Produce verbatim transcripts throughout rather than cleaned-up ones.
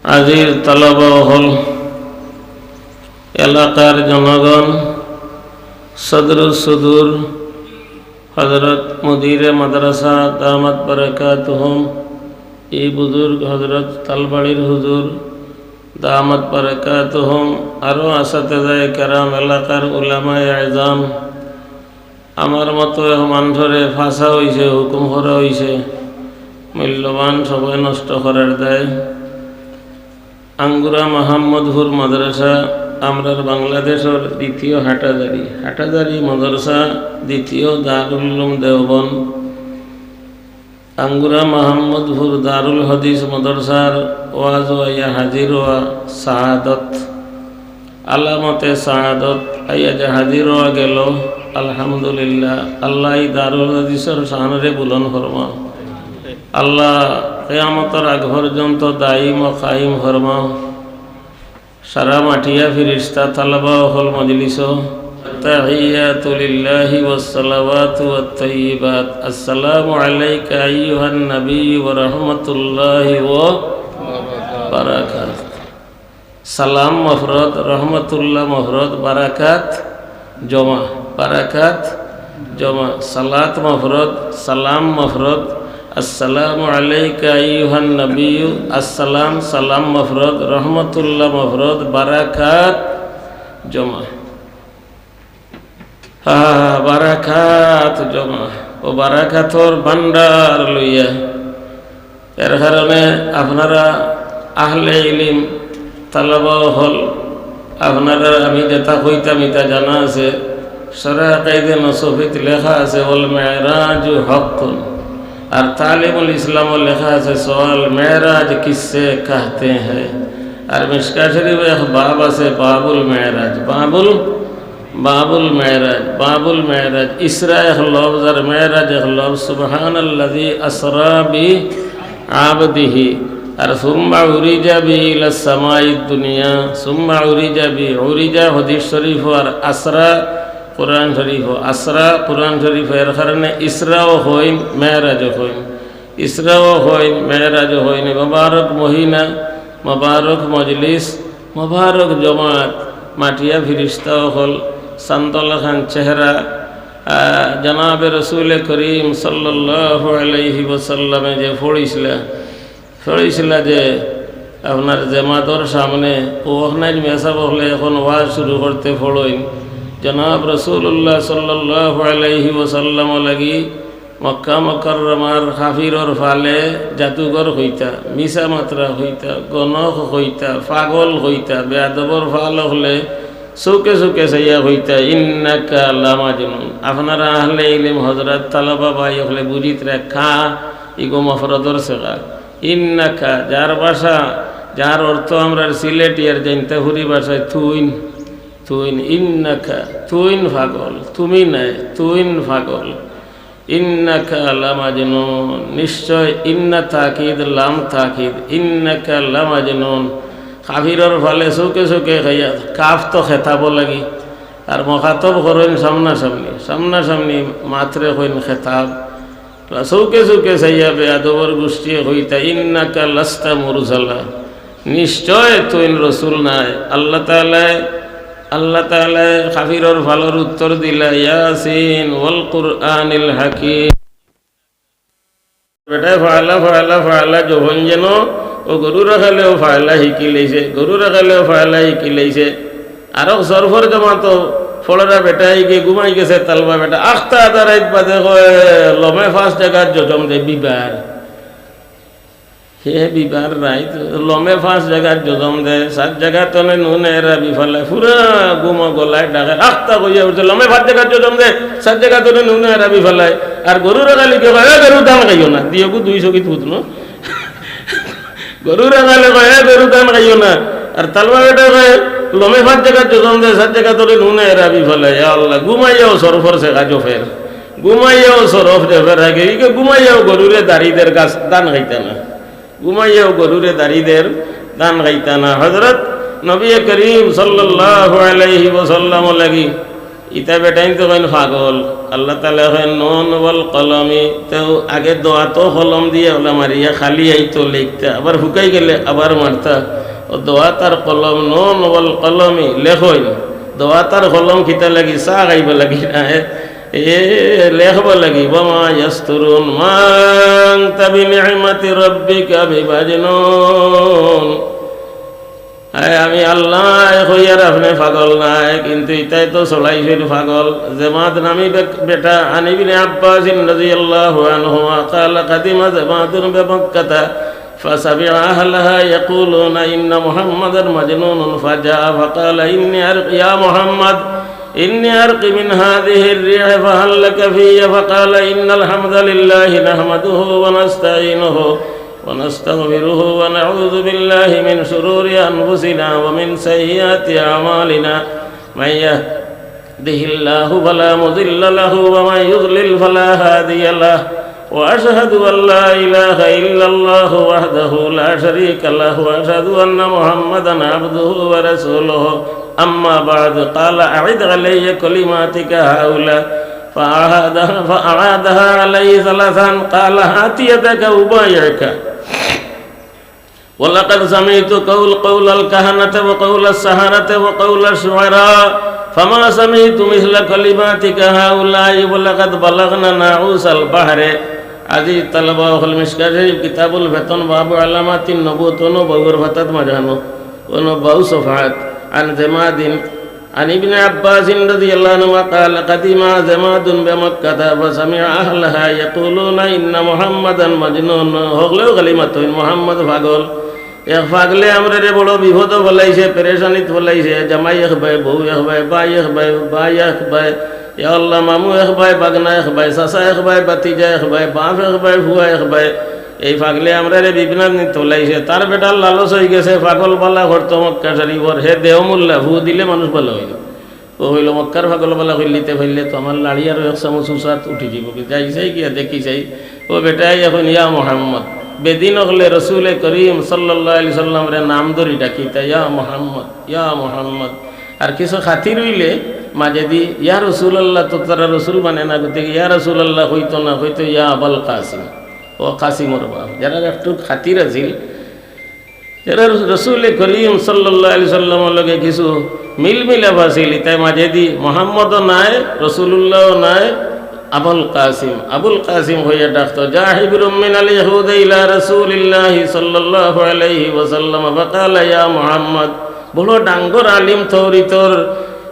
আজিজ তালাবা অকল, এলাকার জনগণ, সদরুস সুদুর, হযরত মুদিরে মাদ্রাসা দামাত বারাকাতুহুম, এই বুজুর্গ হযরত তালবাড়ির হুজুর দামাত বারাকাতুহুম, আরও আসাতেজায়ে কেরাম, এলাকার উলামায়ে আযম, আমার মতো এক মানষরে ফাঁসা অইছে, হুকুম করা অইছে, মূল্যবান সময় নষ্ট করার দায়। আঙ্গুরা মোহাম্মদপুর মাদ্রাসা, আমরার বাংলাদেশর দ্বিতীয় হাটহাজারী, হাটহাজারী মাদ্রাসা, দ্বিতীয় দারুল উলুম দেওবন্দ। আঙ্গুরা মোহাম্মদপুর দারুল হাদিস মাদ্রাসার ওয়াজো আইয়া হাজির অওয়া সাআদত, আলামতে সাআদত আইয়া যে হাজির অওয়া গেল, আলহামদুলিল্লাহ। আল্লাহ এই দারুল হাদিসর শানরে বুলন্দ ফরমাও। আল্লাহ কিয়ামতর আগ পর্যন্ত দায়িম ও কায়েম ফরমাও। সারা মাটিয়া ফিরিস্তা, তালাবা অকল মজলিসো। التحيات لله والصلوات والطيبات. السلام عليك أيها النبي ورحمة الله وبركاته. সালাম মফরদ, রহমতুল্লাহ মফরদ, বারাকাত জমা, বারাকাত জমা। সালাত মফরদ, সালাম মফরদ। আসসালামু আলাইকা আইয়ুহান নাবিয়্যু, আসসালাম, সালাম মফরদ, রহমতুল্লাহ মফরদ, বারাকাত জমা। আহ, বারাকাত জমা, ও বারাকাতর ভান্ডার লইয়া। এর কারণে আপনারা আহলে ইলিম, তালাবা অকল, আপনারা আমি যেটা কইতাম, ইটা জানা আছে, শরহ আকাইদে নসফিত লেখা আছে, "ওয়াল মেরাজু হক্কুন।" আর তালিমুল ইসলামও লেখা আছে, "সওয়াল মেরাজ কিসে কাহতে হ্যায়।" আর মিশকা শরীফে এক বাব আছে, বাবুল মেরাজ, বাবুল বাবুল মেরাজ, বাবুল মেরাজ, ইসরা এক লফজ আর মেরাজ এক লফজ। সুবহানাল্লাযী আসরা বি আবদিহি। আর সুম্মা উরিজা বি ইলা সামাই দুনিয়া, সুম্মা উরিজা বি, উরিজা হাদিস শরীফ আর আসরা কোরআন শরীফ, আসরা কোরআন শরীফ, এর কারণে ইসরাও কইন, মেরাজও কইন। ইসরাও কইন, মেরাজও কইন, মোবারক মহিনা, মোবারক মজলিস, মোবারক জমাত, মাটিয়া ফিরিস্তা অকল, চান্দর লাখান চেহারা, আহ, জনাবে রসুলে করিম সাল্লাল্লাহু আলাইহি ওয়াসাল্লামে যে পড়ছিলা, পড়ছিলা যে আপনার জমাতর সামনে, ও অখনাইর মেসাব অকলে এখন ওয়াজ শুরু করতে পড়ইন, জনাব রাসূলুল্লাহ সাল্লাল্লাহু আলাইহি ওয়াসাল্লাম লাগি মক্কা মুকাররমার কাফিরর ফালে জাদুগর কইতা, মিছা মাতরা কইতা, গণক কইতা, পাগল কইতা, বেয়াদবর ফাল অকলে চউখে চউখে চাইয়া কইতা, "ইন্নাকা লামাজনুন।" আপনারা আহলে ইলিম হজরত তালাবা ভাই অকলে বুঝিতরা কা, ইগু মফরদর সেগা। ইন্নাকা, যার ভাষা, যার অর্থ আমরার সিলেটি আর জৈন্তাপুরি ভাষায় তুইন, তুইন, ইন্নাকা, তুইন পাগল, তুমি নায়, তুইন পাগল। ইন্নাকা লামাজনুন, নিশ্চয়, ইন্না তাকিদ, লাম তাকিদ, ইন্নাকা লামাজনুন। কাফিরর ফালে চউখে চউখে চাইয়া, কাফ তো খেতাবো লাগি, আর মুখাতব করইন সামনাসামনি, সামনাসামনি মাতরে কইন খেতাব। চউখে চউখে চাইয়া বেয়াদবর গুষ্টিয়ে কইতা, "ইন্নাকা লাস্তা মুরসালা।" নিশ্চয় তুইন রসুল নায়। আল্লাহ তাআলায়, আল্লাহ তাআলায় কাফিরর ফালর উত্তর দিলা, "ইয়াসিন ওয়াল কুরআনিল হাকিম।" বেটায় ফালা, ফালা, ফালা, যখন যেন ও গরু রাখালেও ফালা হিকি লাইছে, গরু রাখালেও ফালা হিকি লাইছে। আরক সরফর জমাতো ফড়রা বেটায় গিয়া ঘুমাই গেছে, তালবা বেটা আখতা আধা রাইত বাদে কয়, "লমে পাঁচ জাগাত জজম দে বিবার।" হে বিবার রাইত, লমে পাঁচ জাগাত জজম দে, সাত জাগাত তনে নুন এরা বিফালায়, পুরা ঘুমো গলায় ডাকে, আখতা কইয়া উঠছে, "লমে পাঁচ জাগাত জজম দে, সাত জাগাত তনে নুন এরা বিফালায়।" আর গরু রাখালে কয়, "এ গরু ধান খাইও না, দিও গু দুই চকিত ফুট ন।" গরু রাখালে কয়, "এ গরু ধান খাইও না।" আর তালবা বেটায় কয়, "লমে পাঁচ জাগাত জজম দে, সাত জাগাত তনে নুন এরা বিফালায়।" ইয়া আল্লাহ, ঘুমাইয়াও সরফর সে কাজো ফের। ঘুমাইয়াও সরফ দে ফের আগে, ইকে ঘুমাইয়াও গরুরে দাড়ি দের গাছ ধান খাইতা না। ঘুমাইয়াও গরুরে দাড়ি দের ধান খাইতা না। হযরত নবী করিম সাল্লাল্লাহু আলাইহি ওয়াসাল্লাম লাগি ইতা বেটাইন তো কইন পাগল। আল্লাহ তাআলা কইন, "নুন ওয়াল কলমি।" তেউ আগে দোয়াত কলম দিয়া ওলা মারিয়া খালি আইতো লেখতা, আবার হুকাই গেলে আবার মারতা। ও দোয়াত আর কলম, "নুন ওয়াল কলমি", লেখইন। দোয়াত আর কলম কিতা লাগি? চা খাইবা লাগি না, এ, এ, লেখবা লাগি। "ওয়া মা ইয়াসতুরুন, মা আনতা বিনি'মাতি রাব্বিকা বিমাজনুন।" আয়, আমি আল্লাহ কইয়ার আপনে পাগল নায়, কিন্তু ইতায় তো চড়াইছইন পাগল। জেমাদ নামি বে-, বেটা, আন ইবনে আব্বাসিন রাদিয়াল্লাহু আনহুমা ক্বালা, কাদিমা জেমাদুন বিমাক্কাতা ফাসামিআ আহলাহা ইয়াকুলুনা ইন্না মুহাম্মাদান মাজনুনুন ফাজাআ ফাক্বালা ইন্নী আরকি ইয়া মুহাম্মাদ, ইন্নী আরকি মিন হাযিহির রিহ ফাহাল লাকা ফিয়া? ফাক্বালা ইন্নাল হামদালিল্লাহি নাহমাদুহু ওয়া নাস্তাঈনুহু ونستغفره ونعوذ بالله من شرور أنفسنا ومن سيئات أعمالنا. من يهده الله فلا مضل له ومن يضلل فلا هادي له. وأشهد أن لا إله إلا الله وحده لا شريك له، وأشهد أن محمدا عبده ورسوله. أما بعد، قال: أعد علي كلماتك هؤلاء. فأعادها، فأعادها عليه ثلاثا، قال: هات يدك أبايعك. ولقد سمعت قول، قول الكهنة وقول السحرة وقول الشعراء، فما سمعت مثل كلماتك هؤلاء، ولقد بلغنا ناعوس البحر. আজিজ তালাবা অকল, মিশকাত শরীফ, কিতাবুল ফিতন, বাবু আলামাতিন নুবুওয়াত, অনো বাবুর পাতাত মাঝানো, অনো বাউ সফহাত, আন জেমাদিন, عن ابن عباس رضي الله عنهما قال: قدم زماد بمكة فسمع أهلها يقولون إن محمدا مجنون. হকলেউ খালি মাতইন, "মুহাম্মদ পাগল।" এক পাগলে আমরারে বড় বিপদো ফালাইছে, পেরেশানিত ফালাইছে। জামাই এক বায়, বউ এক বায়, ভাই এক বায়, ভাই এক বায়, ইয়া আল্লাহ, মামু এক বায়, ভাগনা এক বায়, চাচা এক বায়, ভাতিজা এক বায়, বাপ এক বায়, ফুয়া এক বায়। এই পাগলে আমরারে বিভ্রান্তিত ফালাইছে। তার বেটার লালচ অইগেছে, পাগল বালা করতো মক্কা শরীফর। হে দেও মোল্লা, ফু দিলে মানুষ বালা অইবো। ও কইলো, "মক্কার পাগল বালা কইলিতে পাইলে তো আমার লাড়ি আরো এক চামচ উচাত উঠি যিবো। যাই চাই গিয়া দেখি চাই।" ও বেটায় কইন, "ইয়া মুহাম্মদ।" বেদিন অকলে রসুলে করিম সাল্লাল্লাহু আলাইহি সাল্লামরে নাম ধরি ডাকিতা, "ইয়া মুহাম্মদ, ইয়া মুহাম্মদ।" আর কিছু খাতির অইলে মাঝেদি, "ইয়া রাসুলাল্লাহ", তো তারা রসুল মানে না, গতিকে "ইয়া রাসুলাল্লাহ" কইতো না, কইতো, "ইয়া আবাল কাসিম", ও কাসিমর বাপ। যারার একটু খাতির আছিল, এরা রসুলে করিম সাল্লাল্লাহু আলাইহি সাল্লামর লগে কিছু মিল মিলাপ আছিল, ইতায় মাঝেদি মোহাম্মদও নায়, রসুলুল্লাহও নায়, আবুল কাসিম, আবুল কাসিম কইয়া ডাকতো। جاء حبر من اليهود إلى رسول الله صلى الله عليه وسلم فقال: يا محمد. বড় ডাঙ্গর আলিম তৌরিতর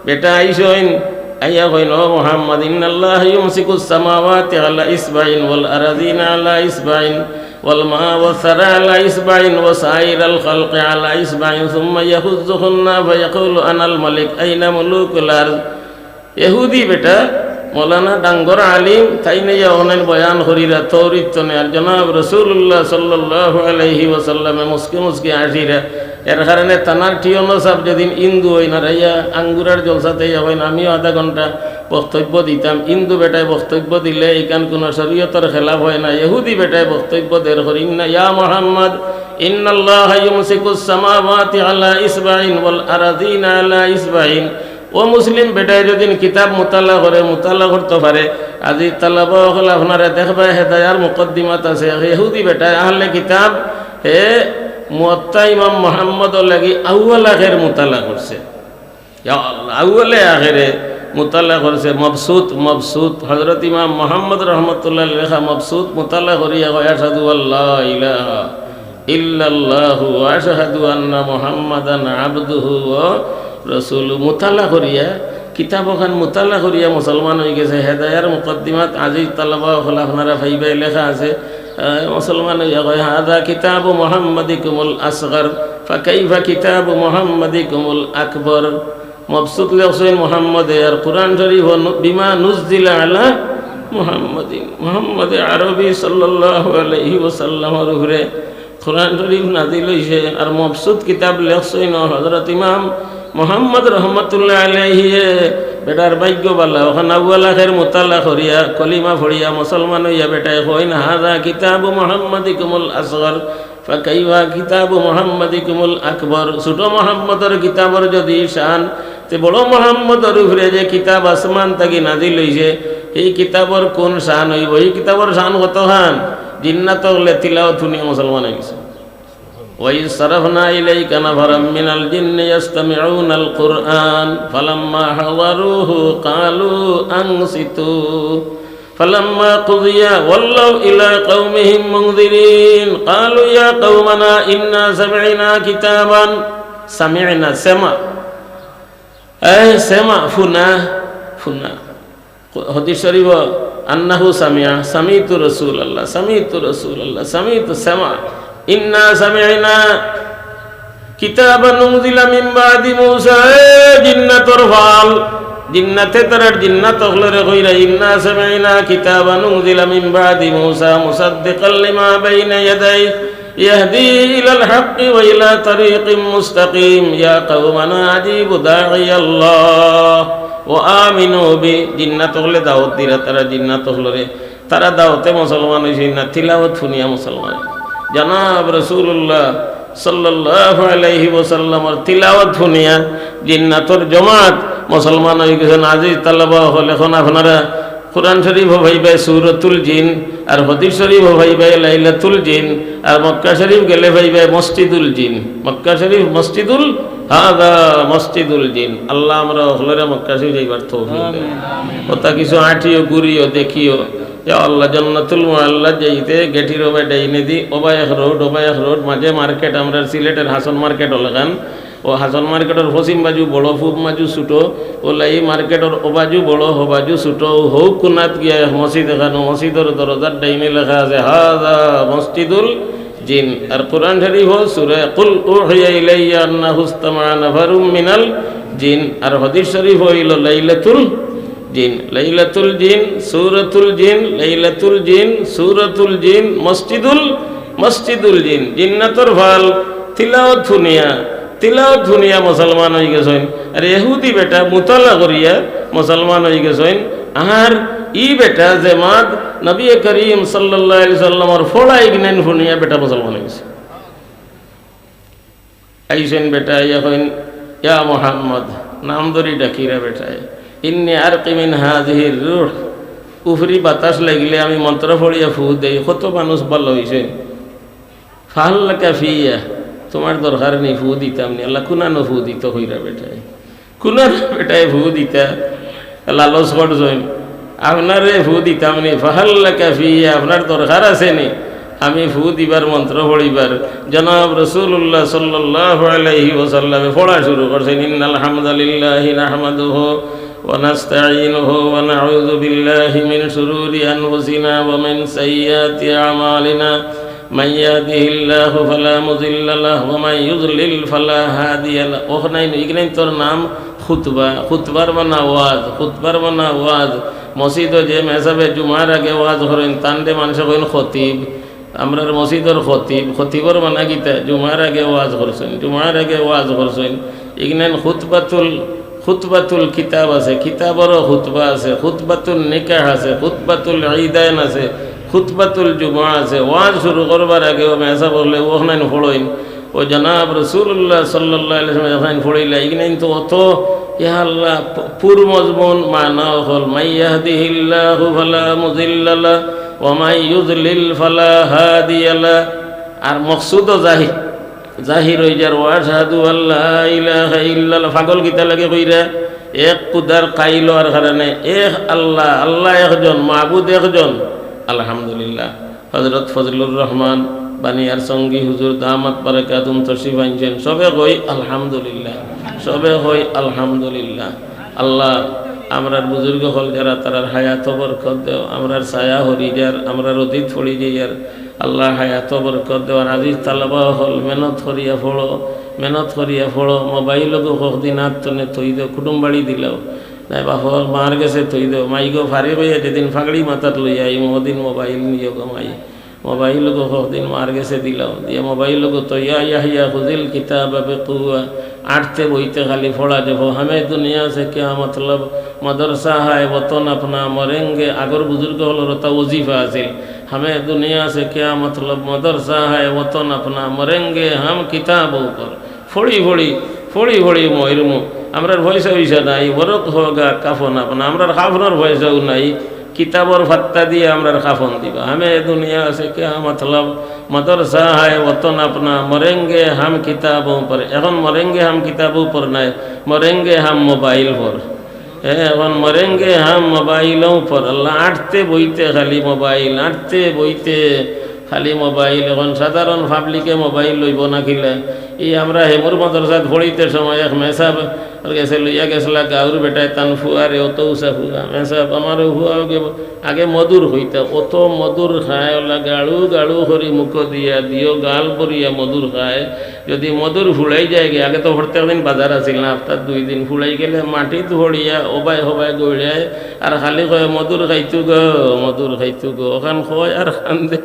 বেটা আইছইন, আইয়া কইন, "ও মুহাম্মদ, إن الله يمسك السماوات على إصبع والأرضين على إصبع والماء والثرى على إصبع وسائر الخلق على إصبع ثم يهزهن فيقول: أنا الملك، أين ملوك الأرض؟" ইহুদি বেটা, মৌলানা ডাঙ্গর আলিম, তাইন আইয়া অনলাইন বয়ান করিরা তৌরিত তনে, আর জনাব রাসুলুল্লাহ সাল্লাল্লাহু আলাইহি ওয়াসাল্লামে মুসকি মুসকি হাসিরা। এর কারণে তানার টিয়নো সাব যেদিন হিন্দু অইন আর আইয়া আঙ্গুরার জলসাত আইয়া কইন, "আমিও আধা ঘন্টা বক্তব্য দিতাম।" হিন্দু বেটায় বক্তব্য দিলে ইখান কুনু শরীয়তর খেলাফ অয় না। ইহুদি বেটায় বক্তব্য দের করি, "ইন্না, ইয়া মুহাম্মদ, إن الله يمسك السماوات على إصبع والأرضين على إصبع।" ও মুসলিম বেটায় যদিন কিতাব মুতালা করে, মুতালা করতো পারে, আজি তালাবা অকল আপনারা দেখবায় হেদায়ার মুকদ্দিমাত আছে, ইহুদি বেটায় আহলে কিতাব, হে মুয়াত্তা ইমাম মুহাম্মদর লাগি আউয়াল আখের মুতালা করছে। ইয়া আল্লাহ, আউয়ালে আখেরে মুতালা করছে, মবসুত, মবসুত, হযরত ইমাম মুহাম্মদ রহমতুল্লাহ লেখা মবসুত মুতালা করিয়া কয়, "আশহাদু আল্লা ইলাহা ইল্লাল্লাহু ওয়া আশহাদু আন্না মুহাম্মাদান আবদুহু ওয়া রাসূলুহু।" মুতালা করিয়া, কিতাব অখান মুতালা করিয়া মুসলমান অইগেছে। হেদায়ার মুকদ্দিমাত, আজি তালাবা অকল আপনারা পাইবায়, লেখা আছে, আহ, মুসলমান অইয়া কয়, "হাযা কিতাবু মুহাম্মাদিকুমুল আসগর, ফাকাইফা কিতাবু মুহাম্মাদিকুমুল আকবর।" মবসুত লেখছইন মুহাম্মদে, আর কুরআন শরীফ নু-, বিমা নুজ্জিলা আলা মুহাম্মাদিন, মুহাম্মদে আরবি সাল্লাল্লাহু আলাইহি ওয়াসাল্লামর উপরে কুরআন শরীফ নাজিল অইছে। আর মবসুত কিতাব লেখছইন হযরত ইমাম মুহাম্মদ রহমতুল্লাহ আলাইহি। বেটার ভাগ্য বালা, অখান আউয়াল আখের মুতালা করিয়া, কলিমা পড়িয়া, মুসলমান অইয়া বেটায় কইন, "হাযা কিতাবু মুহাম্মাদিকুমুল আসগর।" ফাকাইফা কিতাবু মুহাম্মাদিকুমুল আকবর, ছোট মুহাম্মদর কিতাবর যদি শান, তে বড় মোহাম্মদর উপরে যে কিতাব আসমান থাকি নাজিল অইছে, এই কিতাবর কোন শান অইবো? এই কিতাবর শান কতখান? জিন্নাত অকলে তিলাওয়াত হুনিয়া মুসলমান অইগেছে। وإذ صرفنا إليك نفرا من الجن يستمعون القرآن فلما حضروه قالوا أنصتوا فلما قضي ولوا إلى قومهم منذرين قالوا يا قومنا إنا سمعنا كتابا سمعنا سمع এই সেমা ফুনা ফুনা। হদিস শরীফ, আন্নাহু সামিয়া, সামিতু রাসূলুল্লাহ, সামিতু রাসূলুল্লাহ, সামিতু সেমা, ইন্না সামিনা কিতাবান উনজিলা মিন বাদি মুসা। এ জিন্নাতর ফাল, জিন্নাতে তারার জিন্নাত অকলরে কইরা, ইন্না সামিনা কিতাবান উনজিলা মিন বাদি মুসা মুসাদ্দিকাল লিমা বাইনা ইয়াদাই ইয়াহদি ইলাল হাক্কি ওয়া ইলা তারিকিম মুস্তাকিম। ইয়া কাওমানা আজিবু দাঈয়াল্লাহ ওয়া আমিনু বি। জিন্নাত অকলে দাওয়াত দিরা, তারা জিন্নাত অকলরে, তারা দাওয়াতে মুসলমান অইছে না, তিলাওয়াত হুনিয়া মুসলমান। জনাব রাসূলুল্লাহ সাল্লাল্লাহু আলাইহি ওয়াসাল্লামর তিলাওয়াত হুনিয়া জিন্নাতর জমাত মুসলমান অইগেছইন। আজিজ তালাবা অকল, এখন আপনারা কোরআন শরীফও পাইবায় সূরাতুল জিন, আর হদিস শরীফও পাইবায় লাইলাতুল জিন, আর মক্কা শরীফ গেলে পাইবায় মসজিদুল জিন। মক্কা শরীফ মসজিদুল, হাদা মসজিদুল জিন। আল্লাহ আমরা অকলরে মক্কা শরীফ যাইবার তৌফিক দেন। অতা কিছু আটিও, ঘুরিও, দেখিও। ইয়া আল্লাহ, জান্নাতুল মুআল্লাত যাইতে গেটির ওবায় ডাইনেদি, ওবায় এক রোড, ওবায় এক রোড, মাঝে মার্কেট, আমরার সিলেটর হাছন মার্কেট অলাখান। অউ হাছন মার্কেটর পশ্চিম বাজু বড়, পূব বাজু ছুটো, অউ লাই মার্কেটর অউ বাজু বড়, হউ বাজু ছুটো, অউ হউ কুনাত গিয়া এক মসজিদ, এখানো মসজিদর দরজার ডাইনে লেখা আছে, "হাযা মসজিদুল জিন।" আর কোরআন শরীফ অউ সূরা কুল উহিয়া ইলাইয়া আন্নাহু ইস্তামাআ নাফারুম মিনাল জিন। আর হদিস শরীফ অইলো লাইলাতুল জিন, লাইলাতুল জিন, সূরাতুল জিন, লাইলাতুল জিন, সূরাতুল জিন, মসজিদুল, মসজিদুল জিন, জিন্নাতর ফাল, তিলাওয়াত হুনিয়া, তিলাওয়াত হুনিয়া মুসলমান অইগেছইন। আর ইহুদি বেটা মুতালা করিয়া মুসলমান অইগেছইন। আর ই বেটা যে মাত নবী করিম সাল্লাল্লাহু আলাইহি সাল্লামর ফড়া ইগনাইন হুনিয়া বেটা মুসলমান অইগেছে। আইছইন বেটা, আইয়া কইন, "ইয়া মুহাম্মদ," নাম ধরি ডাকিরা বেটায়, "ইন্নি আরকি মিন হাযিহির রূহ, উপরি বাতাস লাগিলে আমি মন্ত্র পড়িয়া ফু দেই, কত মানুষ ভালা অইছইন। ফাহাল লাকা ফিয়া, তুমার দরকার নি, ফু দিতাম নি।" আল্লাহ, কুনানো ফু দিতো কইরা বেটায়। কুনানো বেটায় ফু দিতা, লালচ করছইন। আপনারে ফু দিতাম নি, ফাহাল লাকা ফিয়া, আপনার দরকার আছে নি আমি ফু দিবার, মন্ত্র পড়িবার? জনাব রাসূলুল্লাহ সাল্লাল্লাহু আলাইহি ওয়াসাল্লামে পড়া শুরু করছইন, "ইন্নাল হামদালিল্লাহি নাহমাদুহু ওয়া নাস্তাঈনুহু ওয়া নাউযু বিল্লাহি মিন শুরুরি আনফুসিনা ওয়া মিন সাইয়্যাতি আমালিনা। মান ইয়াহদিহিল্লাহু ফালা মুদিল্লা লাহু ওয়া মান ইউদলিল ফালা হাদিয়া লাহু।" অখনাইন, ইগনাইন তোর নাম খুতবা, খুতবার মানা ওয়াজ, খুতবার মানা ওয়াজ। মসজিদো যে মেসাবে জুমার আগে ওয়াজ করইন, তানরে মানষে কইন খতিব। আমরার মসজিদর খতিব, খতিবর মানা কিতা? জুমার আগে ওয়াজ করছইন, জুমার আগে ওয়াজ করছইন। ইগনাইন খুতবাতুল, খুতবাতুল কিতাব আছে, কিতাবরও খুতবা আছে, খুতবাতুল নিকাহ আছে, খুতবাতুল ঈদাইন আছে, খুতবাতুল জুমা আছে। ওয়াজ শুরু করবার আগে অউ মেসাব অকলে অখনাইন পড়ইন। অউ জনাব রাসূলুল্লাহ সাল্লাল্লাহু আলাইহি ওয়াসাল্লাম অখনাইন পড়িলা, ইগনাইন তো অত, ইয়া আল্লাহ, প-, পুর মজমুন মানা অকল, "মান ইয়াহদিহিল্লাহু ফালা মুদিল্লা লাহু ওয়া মান ইউদলিল ফালা হাদিয়া লাহু।" আর মকসুদও জাহি-, জাহির অই যার, "ওয়া আশহাদু আল্লা ইলাহা ইল্লাল্লাহ।" পাগল কিতা লাগে কইরা? এক খুদার কাইল অওয়ার কারণে, এক আল্লাহ, আল্লাহ একজন, মাবুদ একজন। আলহামদুলিল্লাহ। হযরত ফজলুর রহমান বানিয়ার সঙ্গী হুজুর দামাত বারাকাতুহুম তশরিফ আনছইন। সবে কই আলহামদুলিল্লাহ, সবে কই আলহামদুলিল্লাহ। আল্লাহ, আমরার বুজুর্গ অকল যারা, তারার হায়াতো বরকত দেও, আমরার ছায়া হরি যার, আমরার অতীত পড়ি যাইয়ার। আল্লাহ, হায়াতো বরকত দেও। আর আজিজ তালাবা অকল, মেহনত করিয়া পড়ো, মেহনত করিয়া পড়ো। মোবাইলগু কতদিন আত তনে থই দেও, কুটুম বাড়ি দিলাও। নাই বাপর মার গেছে থই দেও, মাইগো ফারিগ অইয়া যেদিন ফাগড়ি মাথাত লইয়া আইমু, অদিন মোবাইল নিও গো মাই। মোবাইলগু কতদিন মার গেছে দিলাও, দিয়া মোবাইলগু থইয়া ইয়াহিয়া খুজিল কিতাবা বিকুওয়া। আটতে বইতে খালি পড়া যাবো। হামে দুনিয়া সে কিয়া মতলব, মাদ্রাসা হায় ওতন আপনা মরেঙ্গে। আগর বুজুর্গ অকলর অতা ওজিফা আছিল। হামে দুনিয়া সে কিয়া মতলব, মাদ্রাসা হায় ওতন আপনা মরেঙ্গে, হাম কিতাবো পর। পড়ি পড়ি, পড়ি পড়ি মরিমু। আমরার পয়সা-উইসা নাই, "বরক হোগা কাফন আপনা", আমরার কাফনর পয়সাও নাই, কিতাবর ফাত্তা দিয়া আমরার কাফন দিবা। "হামে দুনিয়া সে কিয়া মতলব, মাদ্রাসা হায় ওতন আপনা, মরেঙ্গে হাম কিতাবোঁ পর।" এখন মরেঙ্গে হাম কিতাবোঁ পর নায়, মরেঙ্গে হাম মোবাইল পর। হ্যাঁ, এখন মরেঙ্গে হাম মোবাইলও পর। আল্লাহ, আটতে বইতে খালি মোবাইল, আটতে বইতে খালি মোবাইল। এখন সাধারণ পাবলিকে মোবাইল লইবো না কিলা? ই আমরা হেমুর মাদ্রাসাত পড়িতে সময় এক মেসাব আর গেছে, লইয়া গেছলা গাউর বেটায় তান ফুয়ারে, অত উষা ফুয়া। মেসাব, আমারও ফুয়া আগে, আগে মধুর কইতা, অত মধুর খায়, ওলা গাড়ু গাড়ু করি মুখো দিয়া দিও, গাল ভরিয়া মধুর খায়। যদি মধুর ফুড়াই যায়গি, আগে তো প্রত্যেক দিন বাজার আছিল না, হাপ্তাত দুই দিন, ফুড়াই গেলে মাটিত পড়িয়া ওবায় হবায় গড়িয়ায়, আর খালি কয়, "মধুর খাইতু গো, মধুর খাইতু গো", অখান কয় আর কান্দে।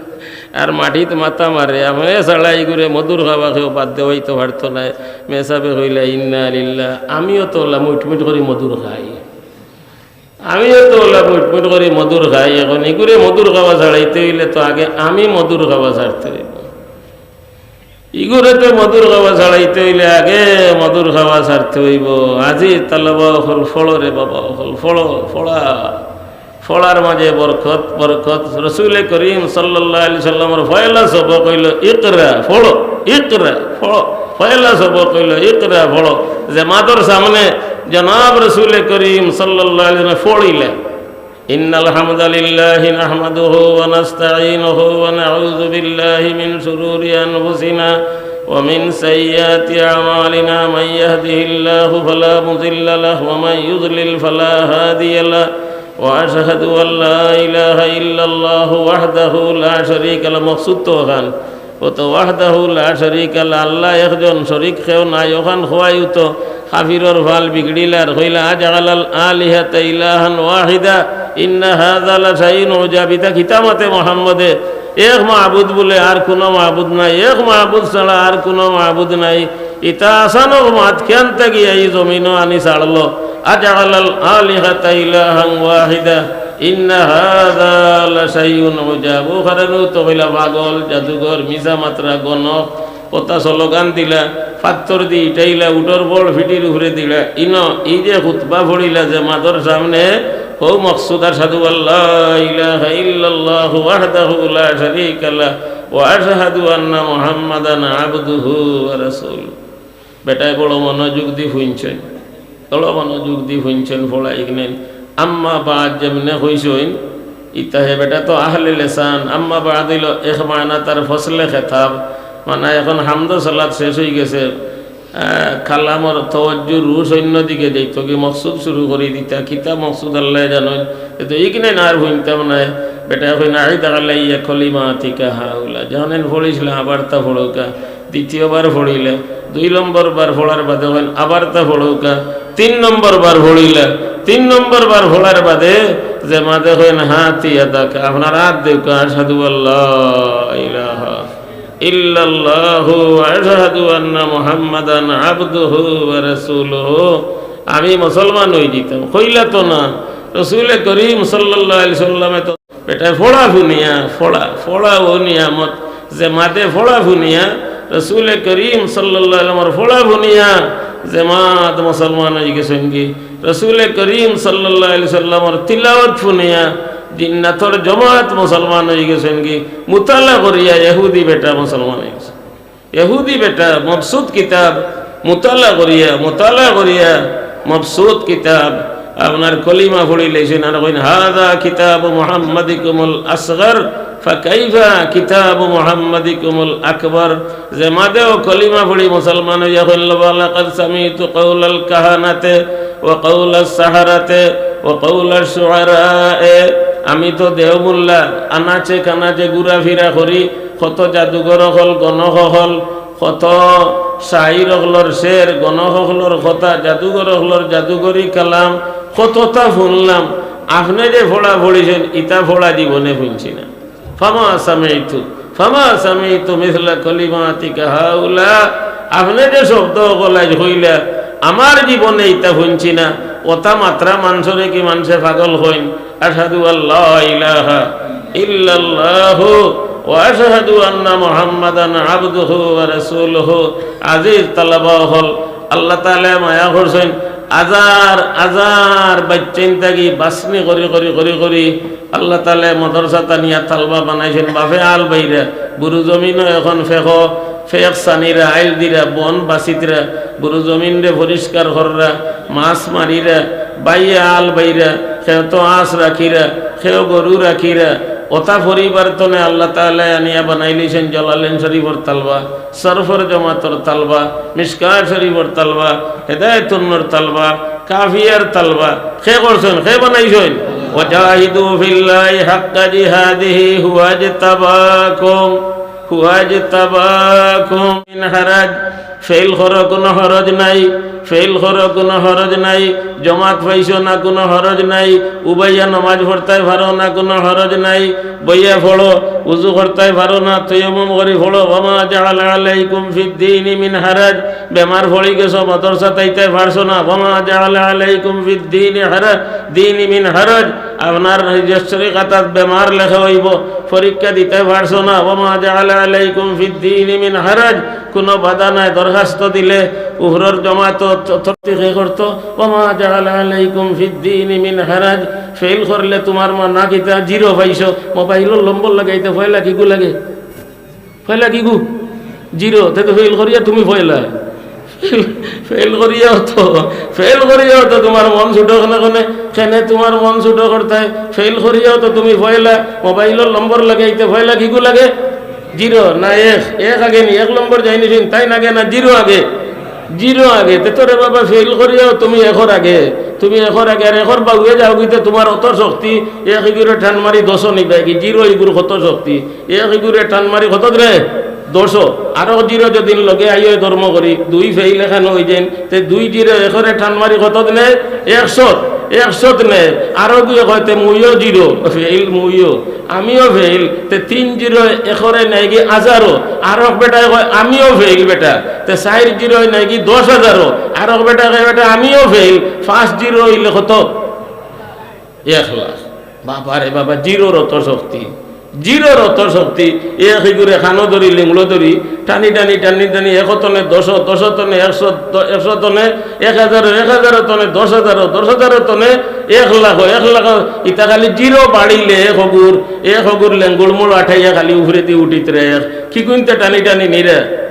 আর মাটিত মাথা মারে, আপনে ছাড়া ইগুরে মধুর খাওয়া কেউ বাদ দেওয়াইতো পারতো নায়। মেসাবে কইলা, "ইন্না লিল্লাহ, আমিও তো ওলা মুইট মুইট করি মধুর খাই, আমিও তো ওলা মুইট মুইট করি মধুর খাই। এখন ইগুরে মধুর খাওয়া ছাড়াইতে অইলে তো আগে আমি মধুর খাওয়া ছাড়তে অইবো, ইগুরে তো মধুর খাওয়া ছাড়াইতে অইলে আগে মধুর খাওয়া ছাড়তে অইবো।" আজি তালাবা অকল, ফড়ো রে বাবা অকল, ফড়ো, ফড়া। ফড়ার মাঝে বরকত, বরকত। রসুলে করিম সাল্লাল্লাহু আলাইহি সাল্লামর পয়লা সবক অইলো, "ইকরা, ফড়ো, ইকরা, ফড়ো।" পয়লা সবক অইলো, "ইকরা, ফড়ো।" জমাতর সামনে জনাব রসুলে করিম সাল্লাল্লাহু আলাইহি সাল্লাম ফড়িলা, "ইন্নাল হামদা লিল্লাহি নাহমাদুহু ওয়া নাস্তাঈনুহু ওয়া নাউযু বিল্লাহি মিন শুরুরি আনফুসিনা ওয়া মিন সাইয়্যিআতি আমালিনা, মান ইয়াহদিহিল্লাহু ফালা মুদিল্লা লাহু ওয়া মান ইউদলিল ফালা হাদিয়া লাহু।" وأشهد أن لا إله إلا الله وحده لا شريك له। মকসুদ তো অখান, ও তো ওয়াহদাহু লা শারীকা লাহ, আল্লাহ একজন, শরীক কেউ নাই। অখান কওয়াইও তো কাফিরর ফাল বিগড়িলার, কইলা, "আজআলাল আলিহাতা ইলাহান ওয়াহিদা, ইন্না হাযা লাশাইউন উজাব।" ইতা কিতা মাতে মোহাম্মদে? এক মাবুদ বুলে আর কুনু মাবুদ নাই, এক মাবুদ ছাড়া আর কুনু মাবুদ নাই। ইতা আচানক মাত কিয়ান থাকি ই জমিনো আনি ছাড়লো? আজআলাল আলিহাতা ইলাহান ওয়াহিদা, ইন্না হাযা লাশাইউন উজাব। অউ কারণেউ তো কইলা পাগল, জাদুঘর, মিছা মাতরা, গণক, কথা স্লোগান দিলা, পাত্থর দি ইটাইলা, উটর বড় ফিটির উপরে দিলা। ইনো, ই যে খুতবা পড়িলা জমাতর সামনে, হউ মকসুদ, আশহাদু আল্লা ইলাহা ইল্লাল্লাহু ওয়াহদাহু লা শারীকা লাহ, ওয়া আশহাদু আন্না মুহাম্মাদান আবদুহু ওয়া রাসূলুহু। বেটায় বড় মনোযোগ দি হুনছইন, বড় মনোযোগ দি হুনছইন, ফড়া ইকনেন। আম্মা বাদ যেমনে কইছইন, ইতা হে বেটা তো আহলে লেসান। আম্মা বাদ অইলো এক মানা তার ফসলে খেতাব, মানে এখন হামদ সালাত শেষ অইগেছে, আহ, কালামর তওয়াজ্জুর রুশ অইন্য দিকে যাইতোগি, মকসুদ শুরু করি দিতা, কিতা মকসুদ আল্লায় জানইন। এ তো ইকনেন আর হুনতাম নায়। বেটায় কইন, "আইদ আলাইয়া কালিমাতিকা হাউলা।" যেখান পড়ছিলা আবার তা পড়উক্কা। দ্বিতীয়বার পড়িলা, দুই নম্বর বার পড়ার বাদে কইন, "আবার তা পড়উক্কা।" তিন নম্বর বার পড়িলা, তিন নম্বর বার পড়ার বাদে জমাতে কইন, "হাতি ইয়াদাকা", আপনার আত দেউক্কা, "আশহাদু আল্লা ইলাহা ইল্লাল্লাহু ওয়া আশহাদু আন্না মুহাম্মাদান আবদুহু ওয়া রাসূলুহু।" আমি মুসলমান অইযিতাম। কইলা তো না, রসুলে করিম সাল্লাল্লাহু আলাইহি সাল্লামে তো বেটায় ফড়া হুনিয়া, ফড়া, ফড়া অউ নিয়ামত, জমাতে ফড়া হুনিয়া, রসুলে করিম সাল্লাল্লাহু আলাইহি সাল্লামর ফড়া হুনিয়া, জমাত মুসলমান অইগেছইনগি। রসুলে করিম সাল্লাল্লাহু আলাইহি সাল্লামর তিলাওয়াত হুনিয়া, জিন্নাতর জমাত মুসলমান অইগেছইনগি। মুতালা করিয়া ইহুদি বেটা মুসলমান অইগেছে। ইহুদি বেটা মবসুত কিতাব মুতালা করিয়া, মুতালা করিয়া মবসুত কিতাব আপনার কলিমা পড়িলাইছইন, আর কইন, "হাযা কিতাবু মুহাম্মাদিকুমুল আসগর, ফাকাইফা কিতাবু মুহাম্মাদিকুমুল আকবর।" জমাতেও কলিমা পড়ি মুসলমান অইয়া কইন, "ওয়ালাকাদ সামিতু কাওলাল কাহানাতে ওয়া কাওলাস সাহারাতে ওয়া কাওলাশ শুআরায়ে।" আমি তো দেওমুল্লা, আনাচে কানাচে ঘুরাফিরা করি, কত জাদুঘর অকল, গণক অকল, কত শাইর অকলর শের, গণক অকলর কথা, জাদুঘর অকলর জাদুঘরি কালাম, কততা হুনলাম। আপনে যে ফড়া পড়িছইন, ইতা ফড়া জীবনে হুনছি না। ফামা সামিতু, ফামা সামিতু মিসলা কালিমাতিকা হাউলা। আপনে যে শব্দ অকল আইজ কইলা, আমার জীবনে ইতা হুনছি না। অতা মাতরা মানষরে কি মানষে পাগল কইন? আশহাদু আল্লা ইলাহা ইল্লাল্লাহু ওয়া আশহাদু আন্না মুহাম্মাদান আবদুহু ওয়া রাসূলুহু। আজিজ তালাবা অকল, আল্লাহ তাআলায় মায়া করছইন, হাজার হাজার বাইচ্চাইন থাকি বাছনি করি করি করি করি আল্লাহ তাআলায় মাদ্রাসাত আনিয়া তালবা বানাইছইন। বাফে আল বাইরা, বুরু জমিনো এখন ফেকো, ফেক সানিরা, আইল দিরা, বন বাছিতরা, বুরু জমিনরে পরিষ্কার কররা, মাছ মারিরা, বাইয়ে আল বাইরা, কেউ তো আঁশ রাখিরা, কেউ গরু রাখিরা। অতা পরিবার তনে আল্লাহ তাআলায় আনিয়া বানাইলিছইন জালালাইন শরীফর তালবা, সরফর জমাতর তালবা, মিশকাত শরীফর তালবা, হেদায়েতুন নূর তালবা, কাফিয়ার তালবা। কে করছইন? কে বানাইছইন? "ওয়াজাহিদু ফিল্লাহি হাক্কা জিহাদিহি হুয়াজতাবাকুম, হুয়াজতাবাকুম মিন হারাজ।" ফেইল করো, কুনু হরজ নাই। ফেইল করো, কুনু হরজ নাই। জমাত পাইছো না, কুনু হরজ নাই। উবাইয়া নমাজ পড়তায় পারো না, কুনু হরজ নাই। বইয়া পড়ো, উজু করতায় পারো না, তায়াম্মুম করি পড়ো। "ওয়ামা জাআলা আলাইকুম ফিদ্দীনি মিন হারাজ।" বেমার পড়ি গেছো, মাদ্রাসাত আইতায় পারছো না, "ওয়ামা জাআলা আলাইকুম ফিদ্দীনি হারাজ, দীনি মিন হারাজ।" আপনার নিজস্ব তরিকাত বেমার লেখা অইবো, পরীক্ষা দিতায় পারছো না, "ওয়ামা জাআলা আলাইকুম ফিদ্দীনি মিন হারাজ।" কুনু বাধা নাই, দরখাস্ত দিলে উপরর জমাতো ত-, তর্তিকে করতো, "ওয়ামা জাআলা আলাইকুম ফিদ্দীনি মিন হারাজ।" ফেইল করলে তুমার মা না কিতা, জিরো পাইছো, মোবাইলর নম্বর লাগাইতে পয়লা কিগু লাগে? পয়লা কিগু? জিরো। তে তো ফেইল করিয়া তুমি পয়লা। ফেইল, ফেইল করিয়াও তো, ফেইল করিয়াও তো তুমার মন ছুটো কেনে, কেনে, কেনে তুমার মন ছুটো করতায়? ফেইল করিয়াও তো তুমি পয়লা, মোবাইলর নম্বর লাগাইতে পয়লা কিগু লাগে? জিরো না এক? এক আগে নি, এক নম্বর যাইনি শুন, তাইন আগে না জিরো আগে? জিরো আগে। তে তো রে বাবা ফেইল করিয়াও তুমি একর আগে, তুমি একর আগে, আর একর বাউয়ে যাওগিতে তুমার অত শক্তি, এক ইগুরে টান মারি দশো নিবায়গি, জিরো ইগুর কত শক্তি, এক ইগুরে টান মারি কত রে? দশো। আরো জিরো যদিন লগে আইও ধর্ম করি, দুই ফেইল এখান অইযাইন, তে দুই জিরো একরে টান মারি কতত নে? একশত, একশত নে। আরো গুয়ে কয়, "তে মুইও জিরো, ফেইল মুইও, আমিও ফেইল।" তে তিন জিরো একরে নেয়গি হাজারো। আরক বেটায় কয়, "আমিও ফেইল বেটা।" তে চাইর জিরো নেয়গি দশ হাজারো। আরক বেটায় কয়, "বেটা, আমিও ফেইল।" পাঁচ জিরো অইলে কত? এক লাখ। বাবা রে বাবা, জিরোর অত শক্তি, জিরোর অত শক্তি। এক ইগুরে কানো ধরি, লিংলো ধরি, টানি টানি, টানি টানি, একো তনে দশো, দশো তনে একশো, দ-, একশো তনে এক হাজারো, এক হাজারো তনে দশ হাজারো, দশ হাজারো তনে এক লাখো, এক লাখো। ইতা খালি জিরো বাড়িলে এক হগুর, এক হগুর লেঙ্গুড় মুড় আঠাইয়া খালি উফরেদি উঠিত রে এক। কি কুইন্তে টানি টানি নিরে।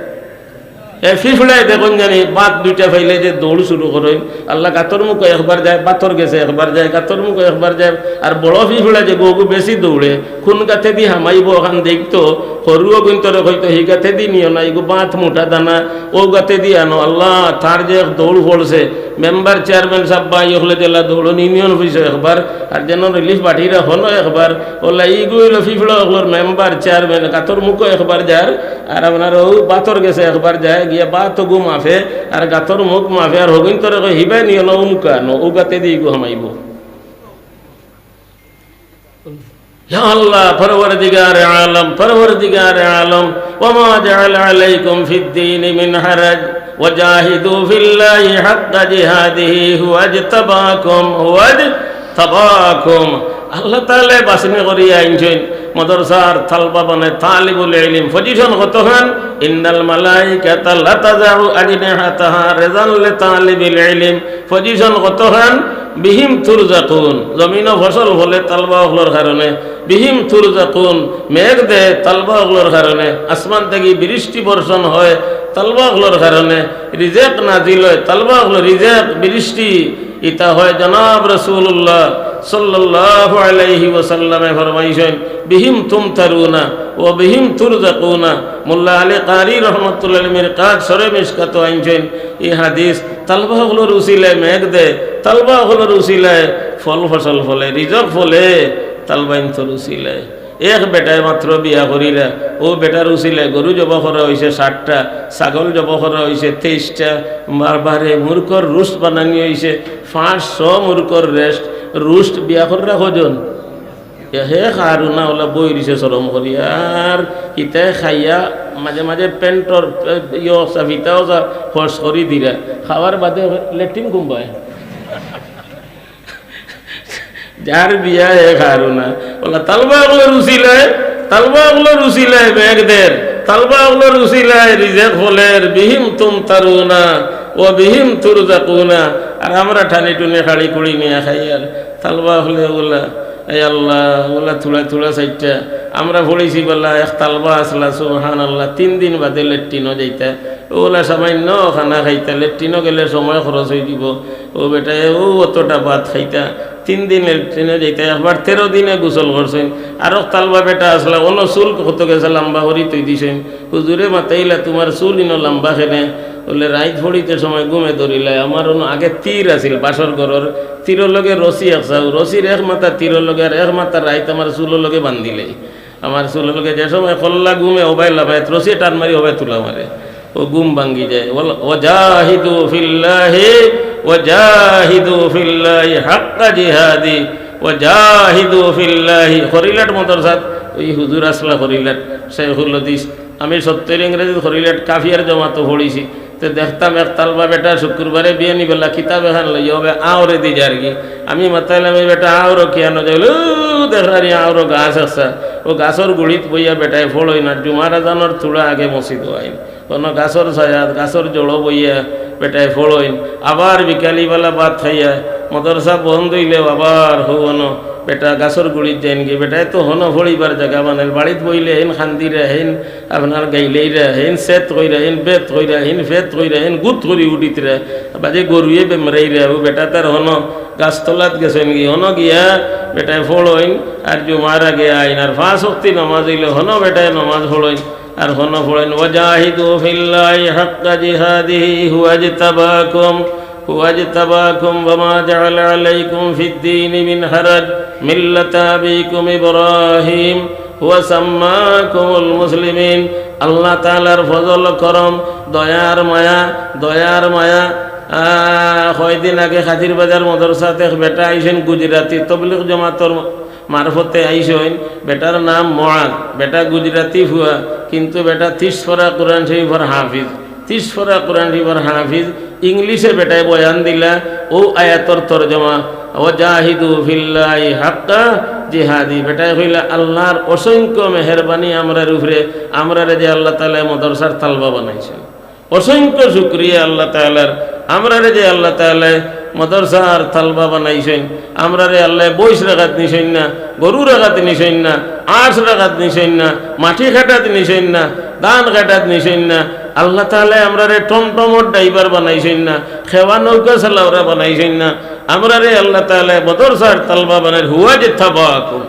এ ফিফড়ায় দেখইন জানি, বাত দুইটা পাইলে যে দৌড় শুরু করইন। আল্লাহ, গাতর মুখো একবার যায়, বাতর গেছে একবার যায়, গাতর মুখো একবার যায়। আর বড় ফিফড়া যে গগু বেশি দৌড়ে, কুন গাতেদি হামাইবো অখান দেখতো, হরু অগুইন্তরে কইতো, "হি গাতেদি নিও না, ইগু বাত মুটা দানা, অউ গাতেদি আনো।" আল্লাহ, তার যে এক দৌড় পড়ছে, মেম্বার চেয়ারম্যান সাব বা ইগুরে যেলা দৌড়ন ইউনিয়ন অফিসো একবার, আর যেন রিলিফ পার্টিরা হনো একবার, অলা ইগু অইলো ফিফড়া অকলর মেম্বার চেয়ারম্যান, গাতর মুখো একবার যার, আর আপনার অউ বাতর গেছে একবার যায়, গিয়া বাত অগু মাফে, আর গাতর মুখ মাফে, আর হগুইন্তরে কয়, "হিবায় নিও না, অমুকা আনো, অউ গাতেদি ইগু হামাইবো।" ইয়া আল্লাহ, পরওয়ারদিগারে আলম, পরওয়ারদিগারে আলম, ওয়া মা জাআলা আলাইকুম ফিদ দীনি মিন হারাজ, ওয়া জাহিদু ফিল্লাহি হাক্কা জিহাদিহি হুয়া ইজতাবাকুম, হুয়া ইজতাবাকুম। আল্লাহ তাআলায় বাছনি করিয়া আনছইন মাদ্রাসার তালবা মানে তালিবুল ইলিম। পজিশন কতখান? ইন্নাল মালাইকাতা লাতাযাউ আজনিহাতাহা রিজাল লিতালিবিল ইলিম। পজিশন কতখান? বিহিম তুরজাকুন। জমিনো ফসল ফলে তালবা অকলর কারণে। বিহিম তুরজাকুন। মেঘ দেয় তালবা অকলর কারণে। আসমান থাকি বৃষ্টি বর্ষণ হয় তালবা অকলর কারণে। রিজেক নাজিল হয় তালবা অকলর রিজেক, বৃষ্টি। ইতা হয় জনাব রাসূলুল্লাহ সাল্লাল্লাহু আলাইহি ওয়াসাল্লামে ফরমাইছইন, "বিহিম তুমতারুনা ওয়া বিহিম তুরজাকুনা।" মোল্লা আলী কারি রহমতুল্লাহ আলাইহি মিরকাত শরে মিশকাতো আনছইন ই হাদিস, তালবা অকলর উসিলায় মেঘ দেয়, তালবা অকলর উসিলায় ফল ফসল ফলে, রিজক ফলে, তালবাইন্তর উসিলায়। এক বেটায় মাত্র বিয়া করিলা, অউ বেটার উসিলায় গরু জবো করা অইছে ষাটটা, ছাগল জবো করা অইছে তেইশটা, বারবারে মুরগর রোস্ট বানানি অইছে, পাঁচশো মুরগর রেস্ট, রোস্ট। বিয়া কররা কয়জন? এ হে খারুনা অলা বই রইছে শরম করি, আর ইতায় খাইয়া মাঝে মাঝে প্যান্টর, এ, ইয়ো সা ফিতাও সা ফস করি দিরা, খাওয়ার বাদে লেট্রিন কুনবায়। যার বিয়া হে খারুনা, অলা তালবা অকলর উসিলায়, তালবা অকলর উসিলায় মেঘ দের, তালবা অকলর উসিলায় রিজেক ফলের, বিহিম তুমতারুনা ওয়া বিহিম তুরজাকুনা। আর আমরা টানি টুনি কাড়ি কুড়ি নিয়া খাই। আর তালবা অকলে ওগুলা, এ আল্লাহ, ওগুলা থুড়া থুড়া চাইট্টা। আমরা পড়ছি বালা এক তালবা আছলা, সুবহানাল্লাহ, তিন দিন বাদে লেট্রিনো যাইতা। ওগুলা সামাইন্য খানা খাইতা, লেট্রিনো গেলে সময় খরচ অই যিবো। ও বেটায়, ও অতটা ভাত খাইতা, তিন দিন লেট্রিনো যাইতা, একবার তেরো দিনে গোসল করছইন। আরক তালবা বেটা আছলা, অনো চুল কত গেছে লাম্বা করি থই দিছইন। হুজুরে মাতাইলা, "তুমার চুল ইনো লাম্বা কেনে?" বলে, "রাইত পড়িতে সময় ঘুমে ধরিলায়, আমার অনো আগে তীর আছিল, বাসর ঘরর তীরর লগে রশি এক চাও, রশির এক মাথা তীরর লগে আর এক মাথা রাইত আমার চুলর লগে বান্ধিলে। আমার চুলর লগে যে সময় কল্লা ঘুমে হবায় লাফায়, রশিয়ে টান মারি হবায় তুলা মারে, ও ঘুম ভাঙ্গি যায়।" বল, "ওয়াজাহিদু ফিল্লাহি, ওয়াজাহিদু ফিল্লাহি হাক্কা জিহাদি, ওয়াজাহিদু ফিল্লাহি।" খরিলাট মাদ্রাসাত ওই হুজুর আছলা খরিলাট, শেখুল হাদিস। আমি সত্তইর ইংরেজিত খরিলাট কাফিয়ার জমাতো পড়ছি। তে দেখতাম এক তালবা বেটা শুক্রবারে বিয়ানি বেলা কিতাব এখান লইয়া অবে আওরে দি যারগি। আমি মাতাইলাম, "এই বেটা আওরো কিয়া নু যাইলে?" "ও দেখরানি আওরো গাছ আছলা, ও গাছর গুড়িত বইয়া বেটায় ফড়ইন আর জুমার আজানর থুড়া আগে মসজিদো আইন।" অনো গাছর ছায়াত, গাছর জড়ো বইয়া বেটায় ফড়ইন। আবার বিকালি বেলা ভাত খাইয়া মাদ্রাসা বন্ধ অইলেও আবার হউ অনো বেটা গাছর গুড়িত যাইনগি। বেটায় তো হনো ফড়িবার জাগা বানাইল, বাড়িত বইলে হেইন কান্দিরা, হেইন আপনার গাইলাইরা, হেইন সেত কইরা, হেইন বেত কইরা, হেইন ফেত কইরা, হেইন গুত করি উঠিতরা, বাদে গরুয়ে বেমরাইরা। ও বেটা তার হনো গাছতলাত গেছইনগি, হনো গিয়া বেটায় ফড়ইন আর জুমার আগে আইন। আর পাঁচ ওয়াক্তি নমাজ অইলে হনো বেটায় নমাজ ফড়ইন আর হনো ফড়ইন। "ওয়াজাহিদু ফিল্লাহি হাক্কা জিহাদিহি হুয়া ইজতাবাকুম, হুয়া ইজতাবাকুম ওয়া মা জাআলা আলাইকুম ফিদ দীনি মিন হারাজ, মিল্লাতা আবিকুম ইব্রাহিম, হুয়া সাম্মাকুমুল মুসলিমিন।" আল্লাহ তাআলার ফজল করম, দয়ার মায়া, দয়ার মায়া। আহ, কয়দিন আগে খাদির বাজার মাদ্রাসাত এক বেটা আইছইন গুজরাতি, তবলিগ জমাতর মারফতে আইছইন। বেটার নাম মুআজ, বেটা গুজরাতি ফুয়া, কিন্তু বেটা তিশ পারা কোরআন শরীফর হাফিজ, তিশ পারা কোরআন শরীফর হাফিজ। ইংলিশে বেটায় বয়ান দিলা, ও আয়াতর তর্জমা, "ওয়াজাহিদু ফিল্লাহি হাক্কা জিহাদি।" বেটায় কইলা, "আল্লাহর অসংখ্য মেহেরবানি আমরার উপরে, আমরারে যে আল্লাহ তাআলায় মাদ্রাসার তালবা বানাইছইন।" অসংখ্য শুকরিয়া আল্লাহ তাআলার, আমরারে যে আল্লাহ তাআলায় মাদ্রাসার তালবা বানাইছইন, আমরারে আল্লায় বইশ রাখাত নিছইন না, গরু রাখাত নিছইন না, আঁশ রাখাত নিছইন না, মাটি কাটাত নিছইন না, ধান কাটাত নিছইন না। আল্লাহ তাআলায় আমরারে টমটমর ড্রাইভার বানাইছইন না, খেওয়া নৌকা চালাওরা বানাইছইন না। আমরারে আল্লাহ তাআলায় মাদ্রাসার তালবা বানাইর, হুয়া ইজতাবাকুম।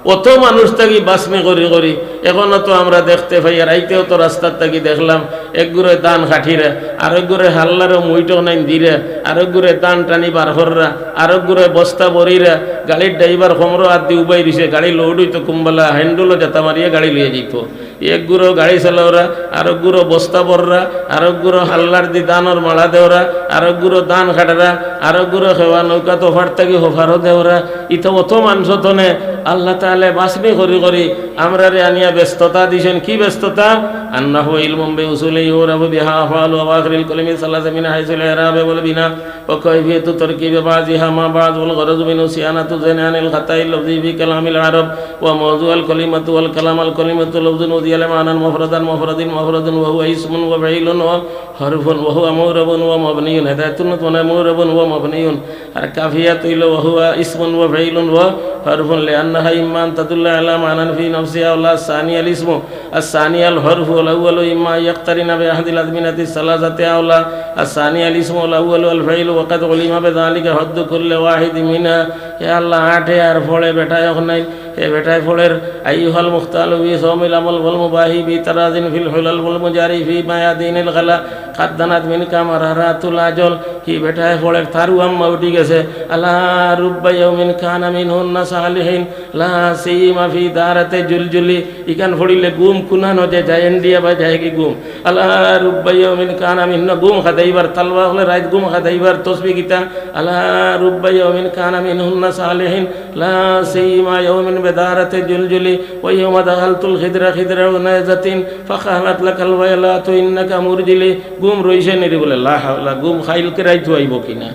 অত মানুষ থাকি বাছনি করি করি, এখনো তো আমরা দেখতে পাই, আর আইতেও তো রাস্তার থাকি দেখলাম, এক গুরে ধান কাটিরা, আরক গুরে হাল্লারও মুইটক নাইন দিরা, আরক গুরে ধান টানি বার কররা, আরক গুরে বস্তা ভরিরা, গাড়ির ড্রাইভার কমরো আত দি উবাই রইছে, গাড়ি লোড অইতো কুম্বালা, হ্যান্ডেলও জাতা মারিয়া গাড়ি লইয়া যাইতো। এক গুরো গাড়ি চালাওরা, আরক গুরো বস্তা ভররা, আরক গুরো হাল্লার দি ধানর মালা দেওরা, আরক গুরো ধান কাটারা, আরক গুরো খেওয়া নৌকা তোফার থাকি হোফারও দেওরা। ইতা অত মানুষ তনে আল্লাহ তাআলায় বাছনি করি করি আমরারে আনিয়া ব্যস্ততা দিছইন। কি ব্যস্ততা? আন্নাহু ইলমুম বিউসুলি ইউরাফু বিহা আফআলু আওয়াখিরিল কালিমি সালাসা মিন হাইসুল ইরাব ওয়াল বিনা। وكيفية تركيب بعضها مع بعض، والغرض منه صيانة الذهن عن الخطأ اللفظي في كلام العرب، وموضوع الكلمة والكلام. الكلمة لفظ وضع لمعنى مفردا مفرد مفرد، وهو اسم وفعل وحرف، وهو معرب ومبني. هداية النطق মানে معرب ومبني। আর কাফিয়াত অইলো وهو اسم وفعل وحرف، لأنها إما أن تدل على معنى في نفسها أو لا. الثانية الاسم الثاني الحرف والأول إما أن يقترن بأحد الأزمنة الثلاثة أو لا. الثاني الاسم والأول الفعل، وقد علم بذلك حد كل واحد منها. হে আল্লাহ, আটে আর পড়ে বেটায় অখন নাই। হে বেটায় পড়ের, أيها المختال في صوم العمل والمباح بتراض في الحلل والمجاري في ميادين الخلا قد دنت منك مرارات الأجل. হি বেটায় পড়ের, তারু আম্মা উঠি গেছে। ألا رب يوم كان منهن صالح لا سيما في دارة جلجل. ইখান পড়িলে ঘুম কুনানো যে যায়, ইন্ডিয়া বা যায় কি ঘুম। ألا رب يوم كان منهن, ঘুম খেদাইবার, তালবা অকলে রাইত ঘুম খেদাইবার তসবি কিতা? ألا رب يوم كان منهن صالح لا سيما يوم بدارة جلجل، ويوم دخلت الخدر خدر عنيزة فقالت لك الويلات إنك مرجل। ঘুম রইছে নি রে বলে, লা হাওলা, ঘুম কাইলকে রাইতো আইবো কিনা?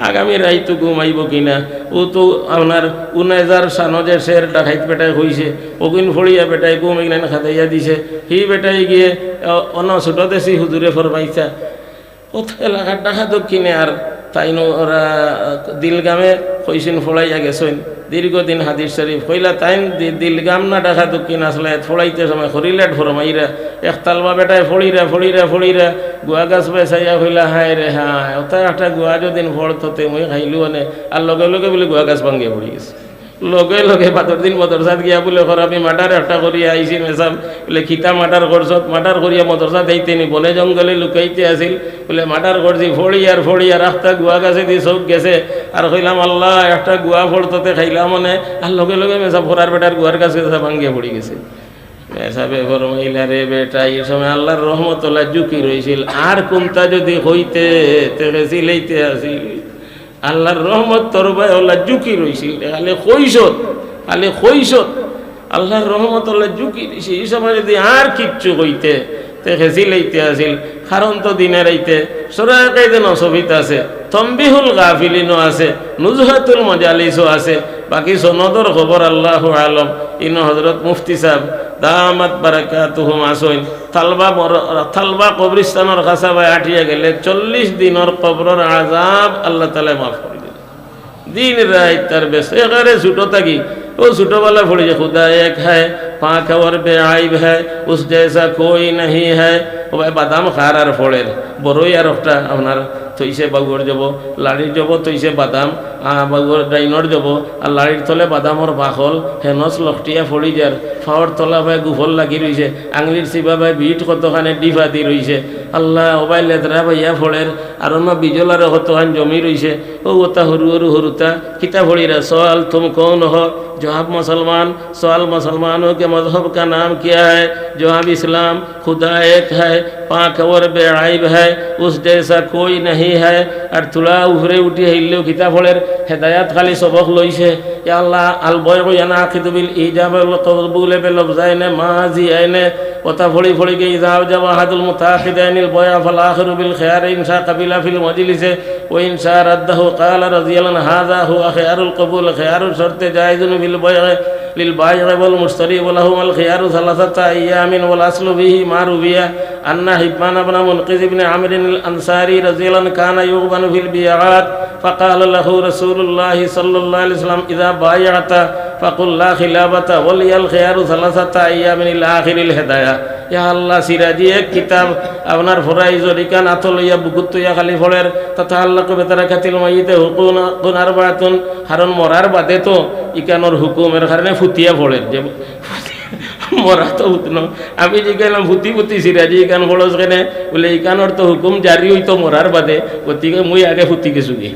আগামী রাইতো ঘুম আইবো কিনা? ও তো আপনার উনাইজার সানো যে শের ডাকাইত বেটায় কইছে, অগুইন পড়িয়া বেটায় ঘুম ইগনাইন খেদাইয়া দিছে। হি বেটায় গিয়া, অ, অনো ছোট দেশি হুজুরে ফরমাইতা, অত এলাকার ঢাকা দক্ষিণে আর তাইন ওরা দিলগামে কইছইন, ফড়াইয়া গেছইন। দীর্ঘদিন হাদিস শরীফ কইলা, তাইন দি-, দিলগাম না ঢাকা দক্ষিণ আসলে ফড়াইতে সময় খরিলেট ফরমাইরা, এক তালবা বেটায় ফড়িরা, ফড়িরা, ফড়িরা, গুয়া গাছ বায় চাইয়া কইলা, "হায় রে হায়, ওটা একটা গুয়া যদিন ফড়তো তে মুই খাইলু অনে।" আর লগে লগে বুলে গুয়া গাছ ভাঙ্গিয়া পড়ি গেছে। লগে লগে বাদর দিন মদরসাত গিয়া বুলে, "খর আমি মার্ডার একটা করিয়া আইছি মেসাব।" বুলে, "কিতা মার্ডার করছত?" "মার্ডার করিয়া মদরসাত আইতে নি, বনে জঙ্গলে লুকাইতে আছিল।" বুলে, "মার্ডার করছি, ফড়িয়ার ফড়িয়ার আখতা গুয়া গাছেদি চউখ গেছে।" আর কইলাম, "আল্লাহ, একটা গুয়া ফড়তো তে খাইলাম অনে।" আর লগে লগে মেসাব ফড়ার বেটার গুয়ার গাছ গেছে, ভাঙ্গিয়া পড়ি গেছে। মেসাবে ফরমাইলা, "রে বেটা, ই সময় আল্লাহর রহমত অলা ঝুঁকি রইছিল, আর কুনতা যুদি কইতে, তে গেছি লইতে আছিল।" আল্লাহর রহমত তোর বায় অলা ঝুঁকি রইছিল, খালি কইছত, খালি কইছত। আল্লাহর রহমত অলা ঝুঁকি রইছে, ই সময় যুদি আর কিচ্ছু কইতে, তে গেছি লইতে আছিল। কারণ তো দিনে রাইতে সুরায়ে কায়েদে নসফিত আছে, তম্বিহুল গাফিলিনও আছে, নুজহাতুল মাজালিসও আছে। বাকি সনদর খবর আল্লাহু আলম। ইনো হজরত মুফতি সাব দামাত বারাকাতুহুম আছইন। তালবা মর-, তালবা কবরিস্তানর কাছাবায় আটিয়া গেলে চল্লিশ দিনর কবরর আজাব আল্লাহ তাআলায় মাফ করি দিলা। দিন রাইত তার ব্যস্ত। একেবারে ছোট থাকি, অউ ছোটবেলা ফড়ি যে খুদা এক হ্যায়, পাক অওর বেআইব হ্যায়, উস জেসা কোই নাহি হ্যায়। ও ভাই, বাদাম খার আর ফড়ের, বড়ই আর একটা আপনার থইছে বাউর জবো, লাড়ির জবো থইছে বাদাম, আ, বাউর ডাইনর জবো, আর লাড়ির তলে বাদামর বাকল, হেনস লখটিয়া ফড়ি যার, ফাওর তলা ভাই গুফল লাগি রইছে, আঙুলির চিবা ভাই বিট কতখানে ডিফা দি রইছে। আল্লাহ, ও ভাই লেদরা ভাইয়া ফড়ের, আর অন্য বিজলারে কতখান জমি রইছে। ও ওতা হুরু হুরু হুরুতা, কিতা ফড়িরা? সওয়াল তুম কৌন হো? জওয়াব মুসলমান। সওয়াল মুসলমানও কে মজহব কা নাম কিয়া হ্যায়? জওয়াব ইসলাম। খুদা এক হ্যায়, পাক অওর বেআইব হ্যায়, উস জেসা কোই নাহি হ্যায়। আর থুড়া উপরে উঠি হাইলেও কিতা ফড়ের? হেদায়াত খালি সবক লইছে। ইয়া আল্লাহ, আল বাইউ ইয়ানআকিদু বিল ইজাব ওয়াল কবুল বে লফজাইনে মাজিয়াইনে। ওতা ফড়ি ফড়ি গিয়া, ইজা আওজাবা আহাদুল মুতাআকিদাইনিল বাইআ ফাল আখিরু বিল খিয়ার ইন শাআ কাবিলা ফিল মাজলিসে ওয়া ইন শাআ রাদ্দাহু। ক্বালা রাদিয়াল্লাহু আনহু, হাযা হুয়া খিয়ারুল কবুল, খিয়ারু শর্তে জায়েজুন ফিল বাইআ লিল বাইআ ওয়াল মুশতারি ওয়া লাহুমাল খিয়ারু সালাসাতা আইয়ামিন ওয়াল আসলু ফিহি মা রুবিয়া আন্না হিব্বান ইবনে মুনকিজ ইবনে আমরিন আল আনসারি রাদিয়াল্লাহু আনহু কানা ইউবানু ফিল বিআত ফাকালা লাহু রাসূলুল্লাহি সাল্লাল্লাহু আলাইহি ওয়াসাল্লাম, ইযা বায়াতা ফাকুল লা খিলাফাতা ওয়া লিয়াল খিয়ারু সালাসাতা আইয়ামিন ইলা আখিরিল হিদায়া। ইয়া আল্লাহ, সিরাজি এক কিতাব আপনার ফরাইজর ইখান আতো লইয়া বুকুত থইয়া খালি ফড়ের, তাতাআল্লাকু বিতারাকাতিল মাইয়িতি হুকুকুন আরবাআতুন, কারণ মরার বাদে তো ইখানর হুকুম, এর কারণে ফুতিয়া ফড়ের। যে মরা তো হুতন, আমি জিগাইলাম, "ফুতি ফুতি সিরাজি ইখান ফড়স কেনে?" বুলে, "ইখানর তো হুকুম জারি অইতো মরার বাদে, গতিকে মুই আগে ফুতি গেছুগি।"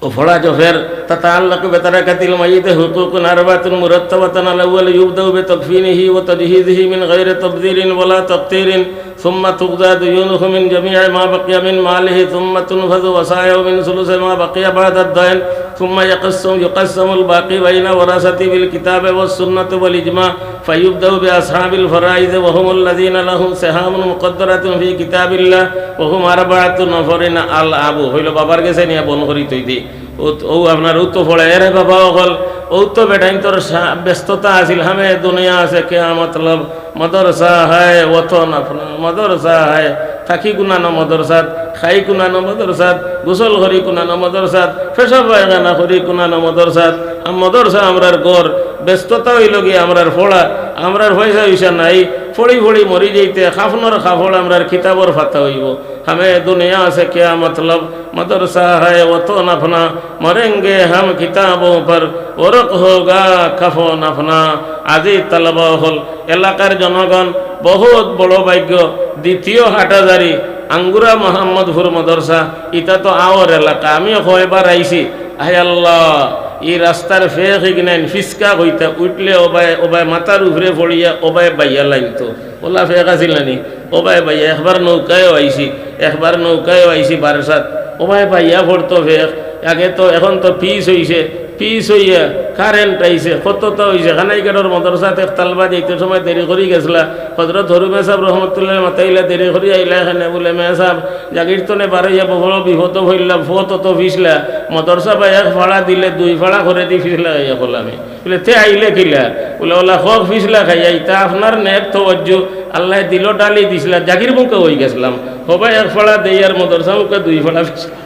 ও ফড়া জফের, তাতাআল্লাকু বিতারাকাতিল মাইয়িতি হুকুকুন আরবাআতুন মুরাত্তাবাতুন আলাল আউয়ালি, ইউবদাউ বিতাকফিনিহি ওয়া তাজহিজিহি মিন গায়রি তাবযিরিন ওয়ালা তাকতিরিন, সুম্মা তুকদা দুয়ুনুহু মিন জামিই মা বাকিয়া মিন মালিহি, সুম্মা তুনফাযু ওয়াসায়াহু মিন সুলুসি মা বাকিয়া বা'দাদ দাইন, সুম্মা ইয়াকসসাম-, ইউকাসসামুল বাকি বাইনা ওয়ারাসাতিহি বিল কিতাবি ওয়াস সুন্নাতি ওয়াল ইজমা, ফায়ুবদাউ বিআসহাবিল ফারাইজি ওয়া হুমুল্লাযীনা লাহুম সিহামুন মুকাদ্দারাতুন ফি কিতাবিল্লাহ ওয়া হুম আরবাআতু নাফারিন আল আবু। অইলো বাবার গেছে নিয়া বন করি থইদি। ও, ও আপনার ও তো ফড়ে, এরে বাবা অকল, ও তো বেটাইন্তর সা-, ব্যস্ততা আছিল, হামে দুনিয়া সে কিয়া মতলব, মাদ্রাসা হ্যায় ওয়াতন আপনা, মাদ্রাসা হ্যায়, থাকি কুনানো মাদ্রাসাত, খাই কুনানো মাদ্রাসাত, গোসল করি কুনানো মাদ্রাসাত, পেশাব পায়খানা করি কুনানো মাদ্রাসাত। আর মাদ্রাসা আমরার ঘর, ব্যস্ততা অইলো গিয়া আমরার ফড়া, আমরার পয়সা উইসা নাই, ফড়ি ফড়ি মরি যাইতে, কাফনর কাপড় আমরার কিতাবর পাতা অইবো। হামে দুনিয়া সে কিয়া মতলব, মাদ্রাসা হ্যায় ওয়াতন আপনা, মরেঙ্গে হাম কিতাবোঁ পর, ওরক হোগা কাফন আপনা। আজি তালাবা অকল, এলাকার জনগণ, বহুত বড় ভাগ্য। দ্বিতীয় হাটহাজারি, আঙ্গুরা মোহাম্মদপুর মাদ্রাসা, ইতা তো আওর এলাকা। আমিও কয়বার আইছি। আয় আল্লাহ, ই রাস্তার ফেক ইগনাইন ফিসকা কইতা, উঠলে ওবায়, ওবায় মাথার উপরে পড়িয়া ওবায় বাইয়া লাইনতো। ওলা ফেক আছিল না নি? ওবায় বাইয়া, একবার নৌকায়ও আইছি, একবার নৌকায়ও আইছি বারসাত। ওবায় বাইয়া পড়তো ফেক। আগে তো, এখন তো পিচ অইছে, পিচ অইয়া কারেন্ট আইছে, কততা অইছে। কানাইঘাটর মাদ্রাসাত এক তালবা যাইতে সময় দেরি করি গেছলা। হজরত হরু মেসাব রহমতুল্লাহ মাতাইলা, দেরি করি আইলা কেনে? বুলে, "মেসাব, জাগির তনে বারইয়া বড় বিপদো পড়লাম, পথ অত পিছলা, মাদ্রাসা বায় এক ফাড়া দিলে দুই ফাড়া করেদি পিছলা অইয়া গেলাম।" বুলে, "তে আইলে কিলা?" বুলে, "ওলা হক পিছলা খাইয়া, ইতা আপনার নেক তওয়াজ্জু, আল্লায় দিলো ঢালি দিছলা, জাগির মুখা অইগেছলাম। হবায় এক ফাড়া দেই আর মাদ্রাসা মুখা দুই ফাড়া পিছলা।"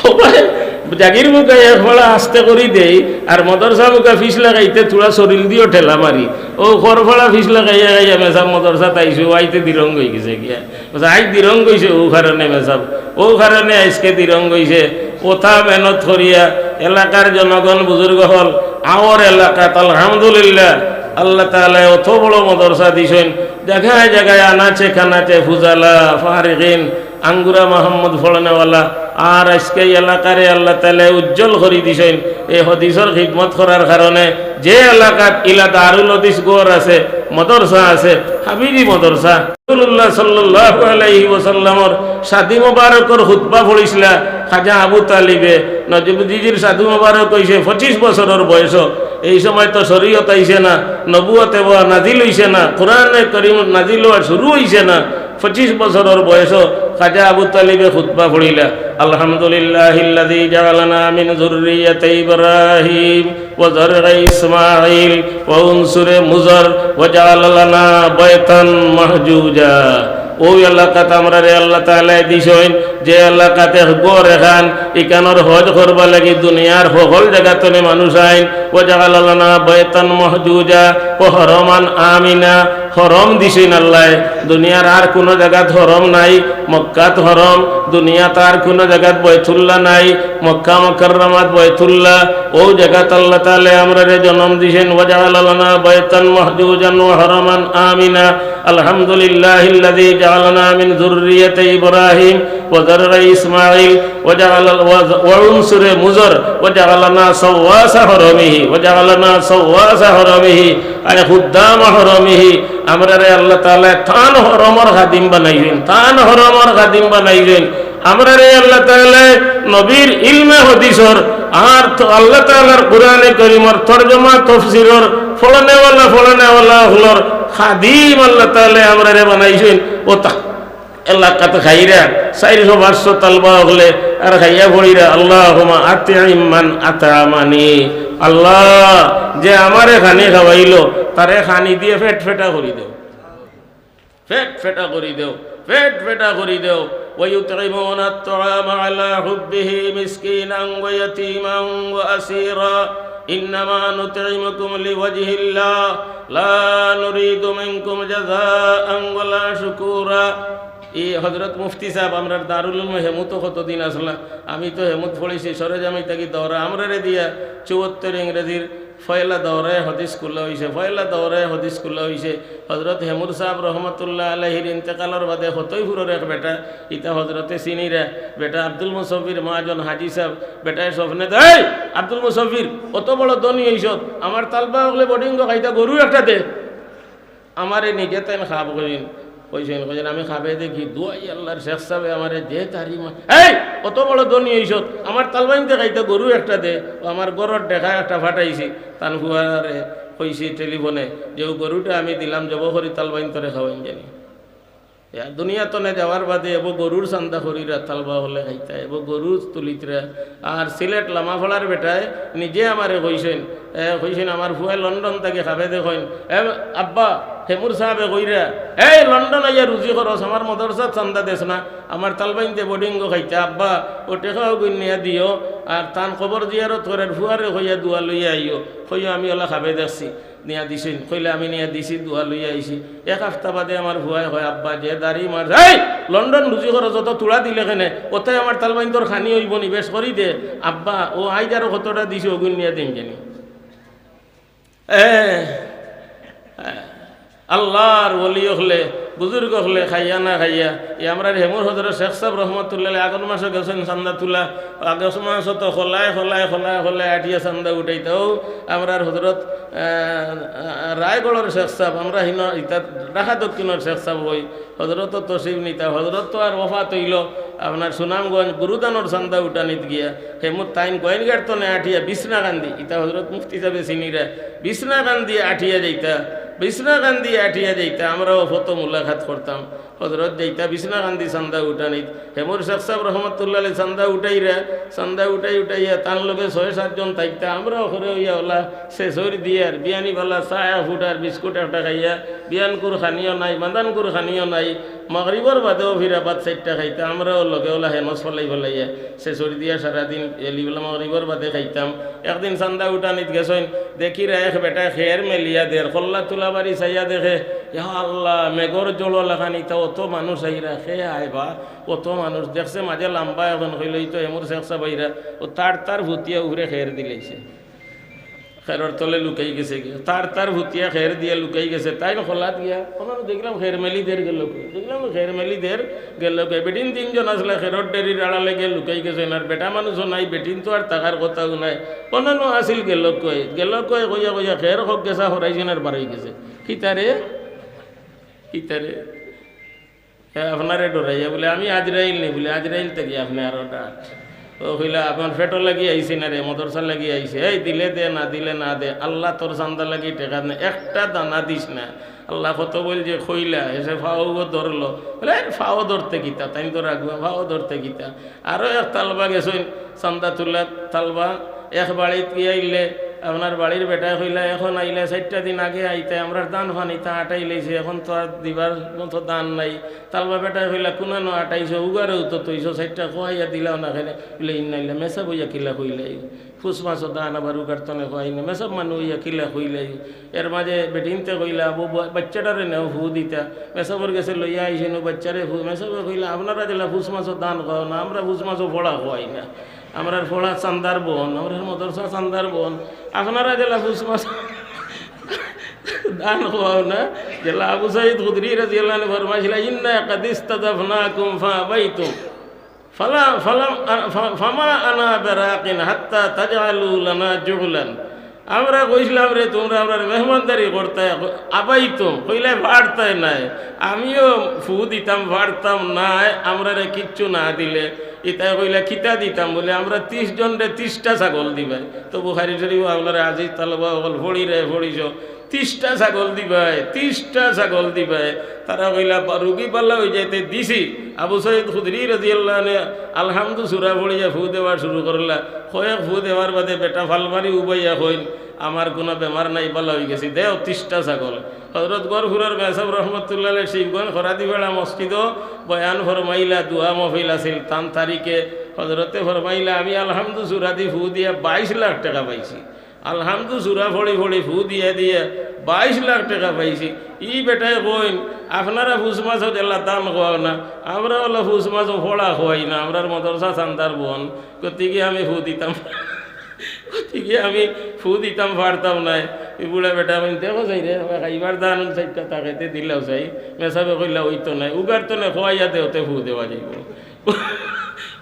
ও ভাই, জাগির মুখা এক ফাড়া আস্তে করি দেই, আর মদরসা মুখা ফিস লাগাইতে থুড়া শরীর দিও ঠেলা মারি। ও খর ফাড়া ফিস লাগাইয়া গাইয়া মেসাব মদরসাত আইছু, আইতে দিরং অই গেছে গিয়া। বলছে, "আইজ দিরং অইছে, ও কারণে মেসাব, ও কারণে আইজকে দিরং অইছে।" অতা মেহনত করিয়া এলাকার জনগণ, বুজুর্গ অকল, আমার এলাকাত আলহামদুলিল্লাহ, আল্লাহ তাআলায় অত বড় মদরসা দিছইন। জাগায় জাগায় আনাচে কানাচে ফুজালা, ফারিগিন, আঙ্গুরা মাহমুদ পড়নেওয়ালা, আর আইজকে ই এলাকারে আল্লাহ তাআলায় উজ্জ্বল করি দিছইন। এই হাদিসর খিদমত করার কারণে যে এলাকাত ইলা দারুল হাদিস ঘর আছে, মদরসা আছে, হাবিবি মদরসা, রাসূলুল্লাহ সাল্লাল্লাহু আলাইহি ওয়াসাল্লামর শাদী মোবারকর খুতবা পড়ছিলা খাজা আবু তালিবে। নবীজির শাদী মোবারক অইছে পঁচিশ বছরর বয়স। এই সময় তো শরীয়ত আইছে না, নবুয়ত এবার নাজিল অইছে না, কোরআনে করিম নাজিল অওয়া শুরু অইছে না। পঁচিশ বছরর বয়স খাজা আবু তালিবে খুতবা পড়িলা, "আলহামদুলিল্লাহিল্লাযী জাআলানা মিন যুররিয়াতি ইব্রাহিম ওয়া যারগি ইসমাঈল ওয়া উনসুরে মুজার ওয়া জাআলা লানা বাইতান মাহজুজা।" অউ এলাকাত আমরারে আল্লাহ তাআলায় দিছইন, যে এলাকাত এক ঘর এখান, ইখানর হজ করবার লাগি দুনিয়ার হকল জাগাত থনে মানুষ আইন। "ওয়া জাআলা লানা বাইতান মাহজুজা ওয়া হারামান আমিনা।" হরম দিছইন আল্লায়, দুনিয়ার আর কুনু জাগাত হরম নাই। মক্কাত হরম, দুনিয়াত আর কুনু জাগাত বাইতুল্লাহ নাই। মক্কা মুকাররমাত বাইতুল্লাহ, অউ জাগাত আল্লাহ তাআলায় আমরারে জনম দিছইন। "ওয়া জাআলা লানা বাইতান মাহজুজান ওয়া হারামান আমিনা।" আলহামদুলিল্লাহিল্লাযী জাআলানা মিন যুররিয়াতি ইব্রাহিম ওয়া যারগি ইসমাঈল ওয়া জাআলা, ওয়া, ওয়া উনসুরে মুজার ওয়া জাআলানা সাওয়াসা হারামিহি, ওয়া জাআলানা সাওয়াসা হারামিহি, আই খুদ্দামা হারামিহি। আমরারে আল্লাহ তাআলায় তান হরমর খাদিম বানাইছইন, তান হরমর খাদিম বানাইছইন। আমরারে আল্লাহ তাআলায় নবীর ইলমে হাদিসর আর তো আল্লাহ তাআলার কোরআনে করিমর তর্জমা তফসিরর পড়নেওয়ালা, পড়নেওয়ালা অকলর খাদিম আল্লাহ তাআলায় আমরারে বানাইছইন। অতা এলাকাত খাইরা, চাইরশো পাঁচশো তালবা অকলে আর খাইয়া পড়িরা, "আল্লাহুম্মা আতইম মান আতআমানি।" আল্লাহ, যে আমারে খানি খাওয়াইলো, তারে খানি দিয়া পেট ফেটা করি দেও। পেট ফেটা করি দেও, পেট ফেটা করি দেও। "ওয়া ইউতইমুনাত তাআমা আলা হুব্বিহি মিসকিনান ওয়া ইয়াতীমান ওয়া আসীরা। ইন্নামা নুতইমুকুম লিওয়াজহিল্লাহ, লা নুরীদু মিনকুম জাযাআন ওয়ালা শুকুরা।" ই হযরত মুফতি সাব আমরার দারুল উলুম হেমুতো কতদিন আছলা, আমি তো হেমুত পড়ছি, সরেজমিন থাকি দৌরা, আমরারে দিয়া চুয়াত্তর ইংরেজির পয়লা দৌরায় হাদিস খুলা অইছে, পয়লা দৌরায় হাদিস খুলা অইছে। হযরত হেমুর সাব রহমতুল্লাহ আলাইহির ইন্তেকালর বাদে হতইপুরর এক বেটা, ইতা হযরতে চিনিরা, বেটা আব্দুল মুসফির মাহাজন হাজি সাব, বেটায় স্বপ্নে দে, "এই আব্দুল মুসফির, অত বড় ধনী অইছত, আমার তালবা অকলে বডিঙ্গ খাইতা গরু একটা দে।" আমারে নিজে তাইন খাব কইন, কইছইন, কইছইন, "আমি খাবে দেখি, দুয়াই আল্লাহর শেখ সাবে আমারে যে তারি মা-, এই, অত বড় ধনী অইছত, আমার তালবাইন্তে খাইতা গরু একটা দে।" ও আমার ঘরর ডেকা একটা ফাটাইছি, তান ফুয়ারে কইছি টেলিফোনে যে, "ও গরুটা আমি দিলাম, জব করি তালবাইন্তরে খাওয়াইন জানি।" ইয়া, দুনিয়া তনে যাওয়ার বাদে এবো গরুর চান্দা করিরা তালবা অকলে খাইতা, এবো গরু তুলিতরা। আর সিলেট লামাফাড়ার বেটায় নিজে আমারে কইছইন, এ, কইছইন, "আমার ফুয়ায় লন্ডন থাকি খাবে দেখইন।" এ, আব্বা, হেমুর সাবে কইরা, "এই লন্ডন আইয়া রুজি খরচ, আমার মদরসাত চান্দা দেস না, আমার তালবাইন্তে বডিঙ্গ খাইতা।" আব্বা, ও টেকা অগুইন নিয়া দিও, আর তান কবর জিয়ারত করের ফুয়ারে কইয়া দোয়া লইয়া আইও, কইও আমি অলা খাবে দেখছি। নিয়া দিছইন, কইলে আমি নিয়া দিছি, দোয়া লইয়া আইছি। এক হাপ্তা বাদে আমার ফুয়ায় কয়, "আব্বা, যে দাড়ি মার, এই লন্ডন রুজি খরচ অত তুড়া দিলে কেনে? অতায় আমার তালবাইন্তর খানি অইবো নি, বেশ করি দে।" আব্বা, ও আইজ আরো কতটা দিছে, অগুইন নিয়া দিম জানি। এ, এ, আল্লাহর ওলি অকলে, বুজুর্গ অকলে খাইয়া না খাইয়া, ই আমরার হেমুর হযরত শেখ সাব রহমতুল্লাহ আলাইহি আগর মাসো গেছইন চান্দা তুলা, আগর মাসো তো খোলায়, খোলায়, খোলায়, খোলায় আটিয়া চান্দা উঠাইতা। অউ আমরার হযরত, আহ, আহ, রায়গড়র শেখ সাব, আমরা হিনো ইতা ঢাকা দক্ষিণর শেখ সাব অই, হযরত তশরিফ নিতা, হযরত তো আর ওফাত অইলো, আপনার সুনামগঞ্জ গুরুদানর চান্দা উঠানিত গিয়া, হেমুর তাইন গোয়াইনঘাট তনে আটিয়া বিছনাকান্দি, ইতা হযরত মুফতি সাবে চিনিরা, বিছনাকান্দি আটিয়া যাইতা, বিছনাকান্দি আটিয়া যাইতা, আমরাও ফত মুলাকাত করতাম। হযরত যাইতা বিছনাকান্দি চান্দা উঠানিত, হেমুর শেখ সাব রহমতুল্লাহ আলাইহি চান্দা উঠাইরা, চান্দা উঠাই উঠাইয়া তান লগে ছয় সাতজন থাকতা, আমরাও করে অইয়া অলা শেষর দিয়ার বিয়ানি বালা চা ফুটার বিস্কুট একটা খাইয়া, বিয়ানকুর খানিও নাই, মাদানকুর খানিও নাই, মাগরিবর বাদেও ফিরা ভাত চাইরটা খাইতা, আমরাও লগে অলা হেনস ফালাই ফালাইয়া শেষর দিয়া সারাদিন এলিবেলা মাগরিবর বাদে খাইতাম। একদিন চান্দা উঠানিত গেছইন, দেখিরা এক বেটায় খের মেলিয়া দের, কল্লা তুলা বাড়ি চাইয়া দেখে, ইয়া আল্লাহ, মেঘর জল লাখান ইতা অত মানুষ আইরা, খে আয় বা, অত মানুষ দেখছে মাঝে লাম্বা একজন কইল, "ই তো এমুর শেখ সাব আইরা", ও তার তার ফুতিয়া উপরে খের দিলাইছে। খেরর তলে লুকাই গেছে গিয়া। তার তার ফুতিয়া খের দিয়া লুকাই গেছে। তাইন কল্লাত গিয়া, অনানু দেখলাম খের মেলি দের গেল কই। দেখলাম খের মেলি দের গেল কই। বেটিন তিনজন আছলা খেরর ডেরির আড়ালে গিয়া লুকাই গেছইন। আর বেটা মানুষও নাই, বেটিন তো আর থাকার কথাও নাই। অনানু আছিল গেল কই। গেল কই কইয়া কইয়া খের হক গেছা হরাইছইন আর বারই গেছে। কিতারে? কিতারে? এ, আপনারে ডরাইয়া বুলে, "আমি আজরাইল নি?" বুলে, "আজরাইল থাকি আপনে আরো ডাট।" ও কইলা, "আপনার পেটো লাগি আইছি না রে, মাদ্রাসা লাগি আইছি। এই দিলে দে, না দিলে না দে। আল্লাহ তোর চান্দা লাগি টেকা নে, একটা দানা দিস না।" আল্লাহ কত বইল যে কইলা, এসে ফাও ধরলো। বুলে, "এ, ফাও ধরতে কিতা? তাইন তো রাখবা, ফাও ধরতে কিতা?" আরো এক তালবা গেছইন, চান্দা তুলা তালবা, এক বাড়িত গিয়া আইলে, আপনার বাড়ির বেটায় কইলা, "এখন আইলে চাইরটা দিন আগে আইতে, আমরার ধান ফানিতা আটাই লাইছে, এখন তো আর দিবার মতো ধান নাই।" তালবা বেটায় কইলা, "কুনানো আটাইছো, উগারেও তো তইছো, চাইরটা খোয়াইয়া দিলাও না কেনে?" বুলে, "ইন্নাইল্লা, মেসাব অইয়া কিলা কইলাই? ফুস মাসো ধান আবার উগার তনে খোয়াই না, মেসাব মানু অইয়া কিলা কইলাই?" এর মাঝে বেটিন্তে কইলা, "আবু বা-, বাচ্চাটারে নেও, ফু দিতা।" মেসাবর গেছে লইয়া আইছইন, ও বাচ্চারে ফু-, মেসাবে কইলা, "আপনারা যেলা ফুস মাসো ধান খাও না, আমরা ফুস মাসো ফড়া খোয়াই না। আমরার ফড়া চান্দার বন, আমরার মাদ্রাসা চান্দার বন, আপনারা যেলা ফুস মাসো ধান খোয়াও না।" যেলা আবু সাইদ খুদরি রাদিয়াল্লাহু আনহু ফরমাইছিলা, "ইন্না কাদ ইস্তাদাফনাকুম ফাআবাইতুম।" ফালা-, ফালাম-, আ-, ফা-, ফামা আনা বেরাকিন হাত্তা তাজআলু লানা জুগলান। আমরা কইছিলাম রে, তুমরা আমরার মেহমানদারি করতায়, আবাইতুম, কইলায় পারতায় নায়। আমিও ফু দিতাম, পারতাম নায়, আমরারে কিচ্ছু না দিলে। ইতায় কইলা, "কিতা দিতাম?" বুলে, "আমরা তিশ জনরে তিশটা ছাগল দিবায়।" তো বুখারি শরীফ আপনারা আজিজ তালবা অকল ফড়িরে ফড়িছ। তিশটা ছাগল দিবায়, তিশটা ছাগল দিবায়। তারা কইলা, "বা-, রুগী বালা অইযাইতে দিছি।" আবু সাইদ খুদরি রাদিয়াল্লাহু আনহু আলহামদু সুরা ফড়িয়া ফু দেওয়া শুরু করলা। কয়েক ফু দেওয়ার বাদে বেটা ফাল মারি উবাইয়া কইন, "আমার কুনু বেমার নাই, বালা অইগেছি, দেও তিশটা ছাগল।" হজরত গরফুরর মেসাব রহমতুল্লাহ আলাইহি শিবগঞ্জ খরাদিপাড়া মসজিদো বয়ান ফরমাইলা, দোয়া মহফিল আছিল, তান তারিখে হজরতে ফরমাইলা, "আমি আলহামদু সুরা দি ফু দিয়া বাইশ লাখ টেকা পাইছি।" আলহামদু সুরা ফড়ি ফড়ি ফু দিয়া দিয়া বাইশ লাখ টেকা পাইছি। ই বেটায় কইন, "আপনারা ফুস মাসো যেলা ধান খোয়াও না, আমরা অলা ফুস মাসো ফড়া খোয়াই না, আমরার মাদ্রাসা চান্দার বন, গতিকে আমি ফু দিতাম, গতিকে আমি ফু দিতাম পারতাম নায়।" ই বুড়া বেটায় কইন, "দেখো চাই রে, খাইবার ধান চাইরটা তাকেতে দিলাও চাই।" মেসাবে কইলা, "অইতো নায়, উগার তনে খোয়াইয়া দেওতে ফু দেওয়া যাইবো।"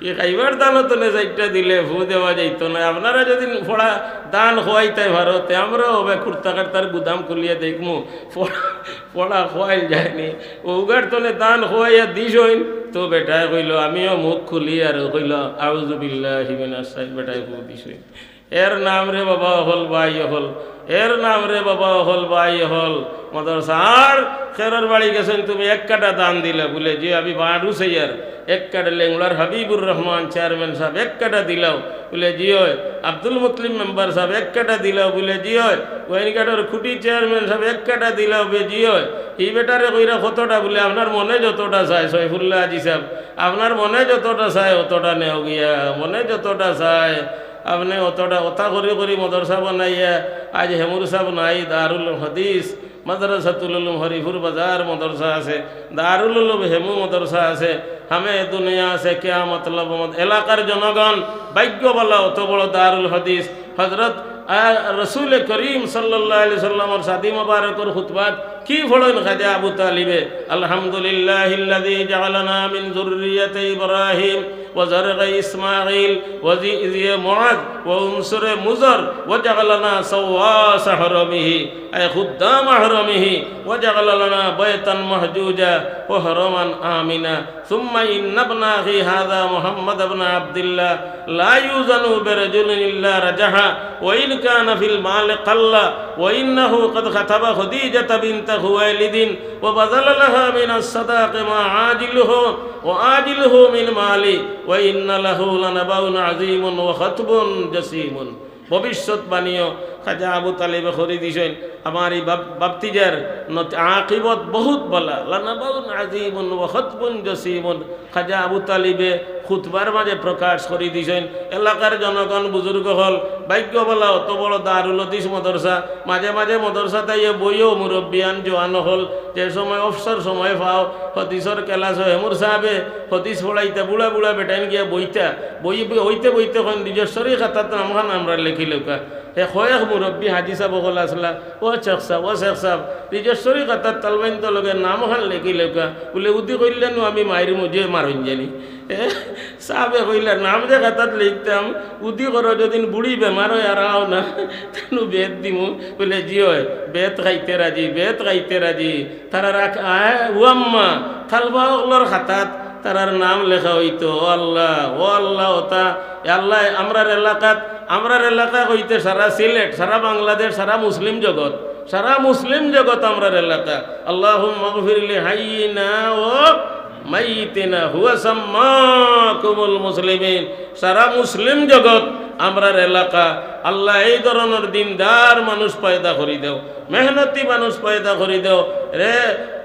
ই খাইবার ধান তনে চাইরটা দিলে ফু দেওয়া যাইতো নায়। আপনারা যদি ফড়া ধান খোয়াইতায় পারো, তে আমরাও অবে কুর্তা কার্তার গুদাম খুলিয়া দেখমু, ফড়া, ফড়া খোয়াইল যায়নি। ও উগার তনে ধান খোয়াইয়া দিছইন, তো বেটায় কইলো, আমিও মুখ খুলি আর কইলো, "আউযু বিল্লাহি মিনাশ শাইতানির রাজিম।" বেটায় ফু দিছইন। এর নাম রে বাবা অকল, ভাই অকল, এর নাম রে বাবা অকল, ভাই অকল। মাদ্রাসার খেরর বাড়ি গেছইন, "তুমি এক কাটা ধান দিলা?" বুলে, "জি, আমি বাড়ু সাইয়ার এক কাটা।" লেঙ্গুড়ার হাবিবুর রহমান চেয়ারম্যান সাব, "এক কাটা দিলাও?" বুলে, "জি অয়।" আব্দুল মুতলিম মেম্বার সাব, "এক কাটা দিলাও?" বুলে, "জি অয়।" গোয়াইনঘাটর খুঁটি চেয়ারম্যান সাব, "এক কাটা দিলাও?" বুলে, "জি অয়।" ই বেটারে কইরা, "কতটা?" বুলে, "আপনার মনে যতটা চায়, সৈফুল্লাহ হাজি সাব, আপনার মনে যতটা চায়, অতটা নেও গিয়া, মনে যতটা চায়।" আপনে অতটা, অতা করি করি মাদ্রাসা বানাইয়া, আইজ হেমুর সাব নাই, দারুল হাদিস, মাদ্রাসাতুল উলুম হরিপুর বাজার মাদ্রাসা আছে, দারুল উলুম হেমু মাদ্রাসা আছে, হামে দুনিয়া আছে, কিয়ামত লব মত-, এলাকার জনগণ ভাগ্য বালা, অত বড় দারুল হাদিস। হযরত, আ, রসুল করিম সাল্লাল্লাহু আলাইহি সাল্লামর শাদী মোবারকর খুতবাত কি পড়ইন খাজা আবু তালিবে? "আলহামদুলিল্লাহিল্লাযী জাআলানা মিন যুররিয়াতি ইব্রাহিম ওয়া যারগি ইসমাঈল ওয়া জি-, জি মুআজ ওয়া উনসুরে মুজার ওয়া জাআলানা সাওয়াসা হারামিহি, আই খুদ্দামা হারামিহি, ওয়া জাআলা লানা বাইতান মাহজুজা ওয়া হারামান আমিনা।" ثم إن ابن أخي هذا محمد بن عبد الله لا يوزن برجل إلا رجحه، وإن كان في المال قل، وإنه قد خطب خديجة بنت خويلد وبذل لها من الصداق ما عاجله وآجله من مال، وإن له لنبأ عظيم وخطب جسيم। ভবিষ্যৎবাণীও খাজা আবু তালিবে করি দিছইন, আমার ই বাপ-, বাপ্তিজার নত-, আকিবত বহুত বালা। লানাবাউন আজিমুন ওয়া খতবুন জসিমুন। খাজা আবু তালিবে খুতবার মাঝে প্রকাশ করি দিছইন, এলাকার জনগণ, বুজুর্গ অকল, ভাগ্য বালা অত বড় দারুল হাদিস মাদ্রাসা, মাঝে মাঝে মাদ্রাসাত আইয়া বইও মুরব্বিয়ান জোয়ান অকল, যে সময় অবসর সময় পাও, হাদিসর ক্লাস অয়, হেমুর সাহেবে হাদিস পড়াইতা, বুড়া বুড়া বেটাইন গিয়া বইতা, বই, বই, বইতে বইতে কইন, "নিজস্বরী খাতাত নামখান আমরার লেখি লউক্কা।" হে কয়েক মুরব্বি হাজি সাব অকল আছলা, "ও শেখ সাব, ও শেখ সাব, নিজস্বরী খাতাত তালবাইন তো লগে নামখান লেখি লউক্কা।" বুলে, "উদি কইলে নু আমি মাইর মুজে মারইন জানি।" এ, সাবে কইলা, "নাম যে খাতাত লিখতাম, উদি করো, যদিন বুড়ি বেমার অয় আর আও না, তানু বেত দিমু।" বুলে, "জি অয়, বেত খাইতে রাজি, বেত খাইতে রাজি।" তারা রাখ, আয়, ও আম্মা, তালবা অকলর খাতাত তারার নাম লেখা অইতো। ও আল্লাহ, ও আল্লাহ, ওতা, এ আল্লাহ, আমরার এলাকাত, আমরার এলাকা কইতে সারা সিলেট, সারা বাংলাদেশ, সারা মুসলিম জগৎ, সারা মুসলিম জগৎ আমরার এলাকা। আল্লাহুম্মাগফির লিহাইয়িনা ওয়া মাইয়িতিনা হুয়া সাম্মাকুমুল মুসলিমিন। সারা মুসলিম জগৎ আমরার এলাকা। আল্লাহ, এই ধরনর দিনদার মানুষ পয়দা করি দেও, মেহনতি মানুষ পয়দা করি দেও। রে,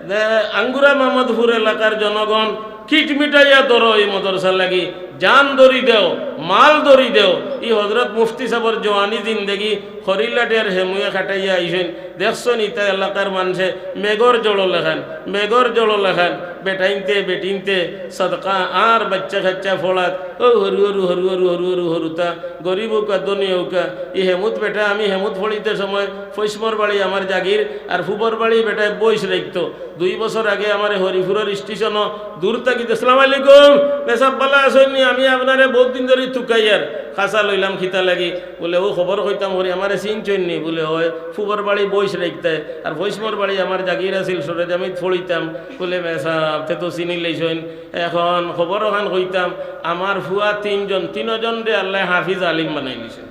রে, আঙ্গুরা মোহাম্মদপুর এলাকার জনগণ, কিটমিটাইয়া ধরো এই মাদ্রাসা লাগি, জান ধরি দেও, মাল ধরি দেও। ই হজরত মুফতি সাবর জওয়ানি জিন্দেগি খরিলাটের হেমুয়ে খাটাইয়া আইছইন। দেখছইন ইতা এলাকার মানষে মেঘর জড়ো লেখান, মেঘর জড়ো লেখান, বেটাইনতে, বেটিনতে, সদকা আর বাচ্চা কাচ্চা ফড়াত, ও হরু হরু, হরু হরু, হরু হরু তা, গরিব অউকা, ধনী অউকা। ই হেমুত বেটা, আমি হেমুত ফড়িতে সময় ফৈসমর বাড়ি আমার জাগির, আর ফুবর বাড়ি বেটায় বইস রাখতো। দুই বছর আগে আমারে হরিপুরর স্টেশনো দূর থাকি, "আসসালামু আলাইকুম, মেসাব বালা আছইন নি? আমি আপনারে বহুত দিন ধরি তুকাইয়ার, খাসা লইলাম খিতা লাগি।" বুলে, "ও খবর কইতাম করি, আমারে চিনছইন নি?" বুলে, "অয়, ফুবর বাড়ি বইস রাখতায়, আর ফৈসমর বাড়ি আমার জাগির আছিল, সরেজামিত ফড়িতাম।" বুলে, "মেসাব, তে তো চিনি লাইছইন। এখন খবর অখান কইতাম, আমার ফুয়া তিনজন, তিনজনরে আল্লায় হাফিজ আলিম বানাই দিছে।"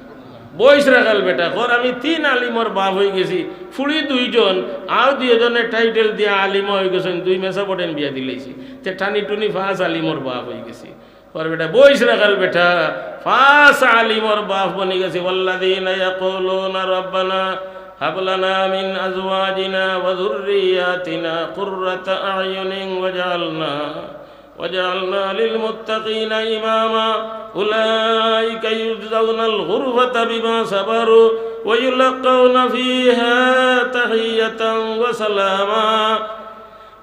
বইস রাখাল বেটা, কর, "আমি তিন আলিমর বাপ অইগেছি, ফুড়ি দুইজন, আও দুইজনে টাইটেল দিয়া আলিমা অইগেছইন, দুই মেসাব অটেন বিয়া দিলাইছি, তে টানি টুনি পাঁচ আলিমর বাপ অইগেছি।" কর বেটা, বইস রাখাল বেটা, পাঁচ আলিমর বাপ বনিগেছি। والذين يقولون ربنا هب لنا من أزواجنا وذرياتنا قرة أعين واجعلنا واجعلنا للمتقين إماما أولئك يجزون الغرفة بما صبروا ويلقون فيها تحية وسلاما।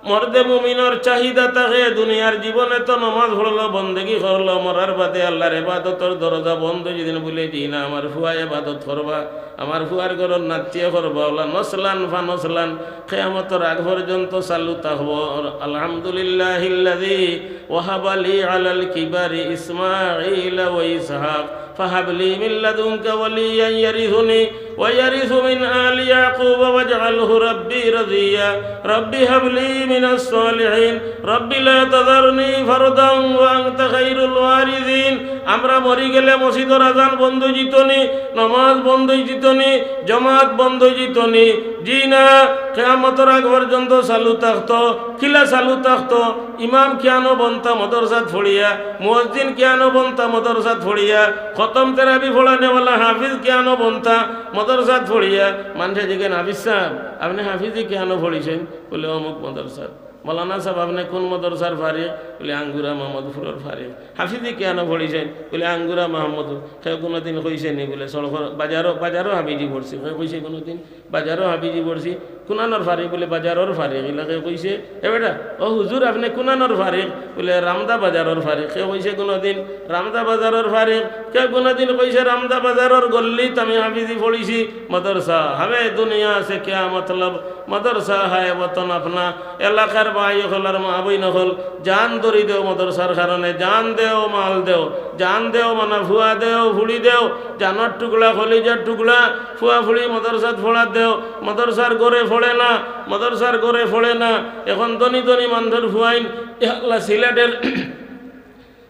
মর্দে মুমিনর চাহিদা থাকে, দুনিয়ার জীবনে তো নমাজ পড়লো, বন্দেগি করলো, মরার বাদে আল্লাহর ইবাদতর দরজা বন্ধ অইযিবো। বুলে, "জি না, আমার ফুয়ায় ইবাদত করবা, আমার ফুয়ার ঘরর নাতিয়ে করবা।" অলা নসলান ফানসলান কিয়ামতর আগ পর্যন্ত চালু থাকবো। আলহামদুলিল্লাহিল্লাযী ওয়াহাবা লি আলাল কিবারি ইসমাঈলা ওয়া ইসহাক। فهب لي من لدنك وليا يرثني ويرث من آل يعقوب واجعله ربي رضيا. رب هب لي من الصالحين. رب لا تذرني فردا وأنت خير الوارثين. আমরা মরি গেলে মসজিদর আজান বন্ধ অইযিতো নি, নমাজ বন্ধ অইযিতো নি, জমাত বন্ধ অইযিতো নি। জি না, কিয়ামতর আগ পর্যন্ত চালু থাকতো। কিলা চালু থাকতো? ইমাম কিয়ানো বনতা মাদ্রাসাত পড়িয়া, মুয়াজ্জিন কিয়ানো বনতা মাদ্রাসাত পড়িয়া, খতম তেরাবি পড়ানেওয়ালা হাফিজ কিয়ানো বনতা মাদ্রাসাত পড়িয়া। মানষে জিগাইন, "হাফিজ সাব, আপনে হাফিজি কিয়ানো পড়িছইন?" বুলে, "অমুক মাদ্রাসাত।" "মৌলানা সাব, আপনে কুন মাদ্রাসার ফারিগ?" বুলে, "আঙ্গুরা মোহাম্মদপুরর ফারিগ।" "হাফিজি কিয়ানো পড়িছইন?" বুলে, "আঙ্গুরা মোহাম্মদপুর।" কেউ কুনুদিন কইছে নি বুলে, "সড়কর বাজারো, বাজারো হাফিজি পড়ছি।" কেউ কইছে কুনুদিন? "বাজারো হাফিজি পড়ছি।" "কুনানোর ফারিগ?" বুলে, "বাজারর ফারিগ।" ইলা কেউ কইছে? "এ বেটা, ও হুজুর, আপনে কুনানোর ফারিগ?" বুলে, "রামদা বাজারর ফারিগ।" কেউ কইছে কুনুদিন, "রামদা বাজারর ফারিগ?" কেউ কুনুদিন কইছে, "রামদা বাজারর গল্লিত আমি হাফিজি পড়ছি?" মাদ্রাসা হামে দুনিয়া সে কিয়া মতলব, মাদ্রাসা হায় বতন আপনা। এলাকার ভাই অকল আর মা বইন অকল, জান ধরি দেও মাদ্রাসার কারণে, জান দেও, মাল দেও, জান দেও, মানে ফুয়া দেও, ফুড়ি দেও, জানর টুকরা, কলিজার টুকরা, ফুয়া ফুড়ি মাদ্রাসাত পড়াত দেও, মাদ্রাসার ঘরে পড়ে না, মাদ্রাসার ঘরে পড়ে না। এখন ধনী ধনী মানষর ফুয়াইন, এ আল্লাহ, সিলেটের,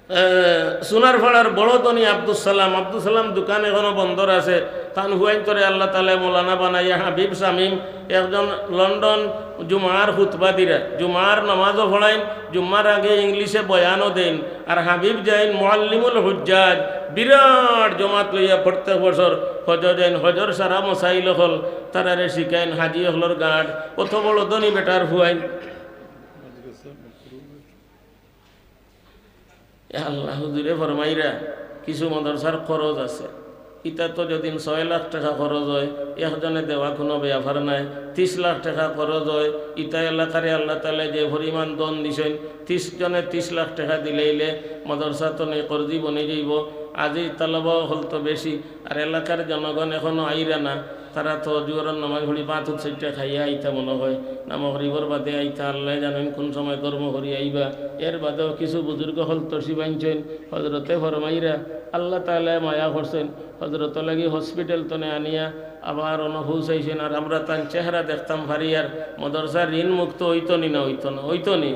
এ, সোনারপাড়ার বড় ধনী আব্দুস সালাম, আব্দুস সালাম দোকান এখনো বন্দর আছে, তান হুয়াইন্তরে আল্লাহ তাআলায় মৌলানা বানাইয়া হাবিব শামীম একজন লন্ডন জুমার খুতবা দিরা, জুমার নামাজও পড়াইন, জুম্মার আগে ইংলিশে বয়ানও দেইন। আর হাবিব যাইন মুআল্লিমুল হুজ্জাজ, বিরাট জমাত লইয়া প্রত্যেক বছর হজ যাইন, হজর সারা মসাইল অকল তারারে শিখাইন, হাজি অকলর গার্ড, অত বড় ধনী বেটার হুয়াইন। এ আল্লাহ, হুজুরে ফরমাইরা, কিছু মাদ্রাসার খরচ আছে, ইতা তো যদিন ছয় লাখ টেকা খরচ অয়, একজনে দেওয়া কুনু ব্যাপার নায়। তিশ লাখ টেকা খরচ অয়, ইতা এলাকারে আল্লাহ তাআলায় যে পরিমাণ ধন দিছইন, তিশ জনে তিশ লাখ টেকা দিলাইলে মাদ্রাসা তো নেই, কর্জি বনি যাইবো। আজিজ তালাবা অকল তো বেশি, আর এলাকার জনগণ এখনো আইরা না, তারা তো জোহরর নামাজ পড়ি ভাত উৎসইটা খাইয়া আইতা মনো অয়, না মাগরিবর বাদে আইতা, আল্লায় জানইন কুন সময় কর্ম করি আইবা। এর বাদেও কিছু বুজুর্গ অকল তশরিফ আনছইন, হজরতে ফরমাইরা, আল্লাহ তাআলায় মায়া করছইন, হজরতর লাগি হসপিটাল তনে আনিয়া আবার অনো পৌঁছাইছইন। আর আমরা তান চেহারা দেখতাম পারি, আর মাদ্রাসার ঋণ মুক্ত অইতো নি না অইতো না, অইতো নি?